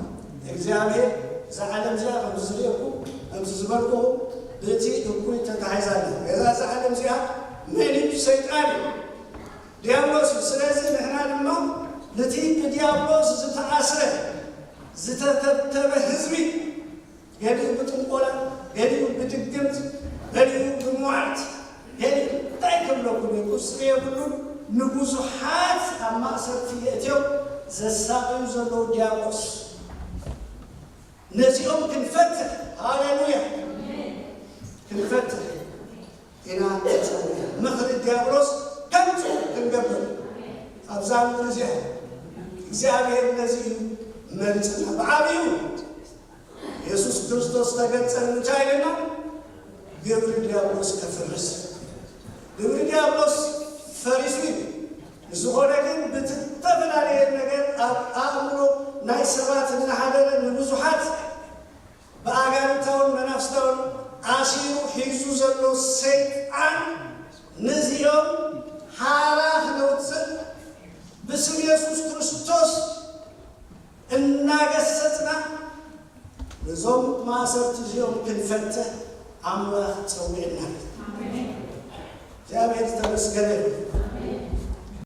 እግዚኣብሔር እዛ ዓለም እዚኣ ከም ዝርእየኩም ከም ዝበልኩኹም ብእቲ እኩይ ተታሒዛ ኣላ። ገዛ እዛ ዓለም እዚኣ መን እዩ? ሰይጣን እዩ፣ ዲያብሎስ እዩ። ስለዚ ንሕና ድማ ነቲ ብዲያብሎስ ዝተኣስረ ዝተተብተበ ህዝቢ ገሊኡ ብጥንቆላ፣ ገሊኡ ብድግምት፣ ገሊኡ ብሟርት፣ ገሊኡ እንታይ ክብለኩም እዩ? ቁጽሪ የብሉን። ንብዙሓት ኣብ ማእሰርቲ የእትዮም ዘሳቕዩ ዘለዉ ዲያብሎስ ነዚኦም ክንፈትሕ፣ ሃሌሉያ፣ ክንፈትሕ ኢና ተጸዊዕና። ምኽሪ ዲያብሎስ ከምጽኡ ክንገብር ኣብዛ ምድሪ እዚኣ እግዚኣብሔር ነዚ እዩ መሪጽና። ብዓብዩ የሱስ ክርስቶስ ተገልጸ ንምንታይ ኢልና ግብሪ ዲያብሎስ ከፍርስ። ግብሪ ዲያብሎስ ፈሪሱ እዩ። ንዝኾነ ግን ብዝተፈላለየ ነገር ኣብ ኣእምሮ ናይ ሰባት እናሓደረ ንብዙሓት ብኣጋንንታውን መናፍስታውን ኣሲሩ ሒዙ ዘሎ ሰይጣን ነዚኦም ሓራ ክነውፅእ ብስም የሱስ ክርስቶስ እናገሰፅና ነዞም ማእሰርቲ እዚኦም ክንፈትሕ ኣምላኽ ፀዊዕና። እግዚኣብሔር ዝተመስገነ ይሁን።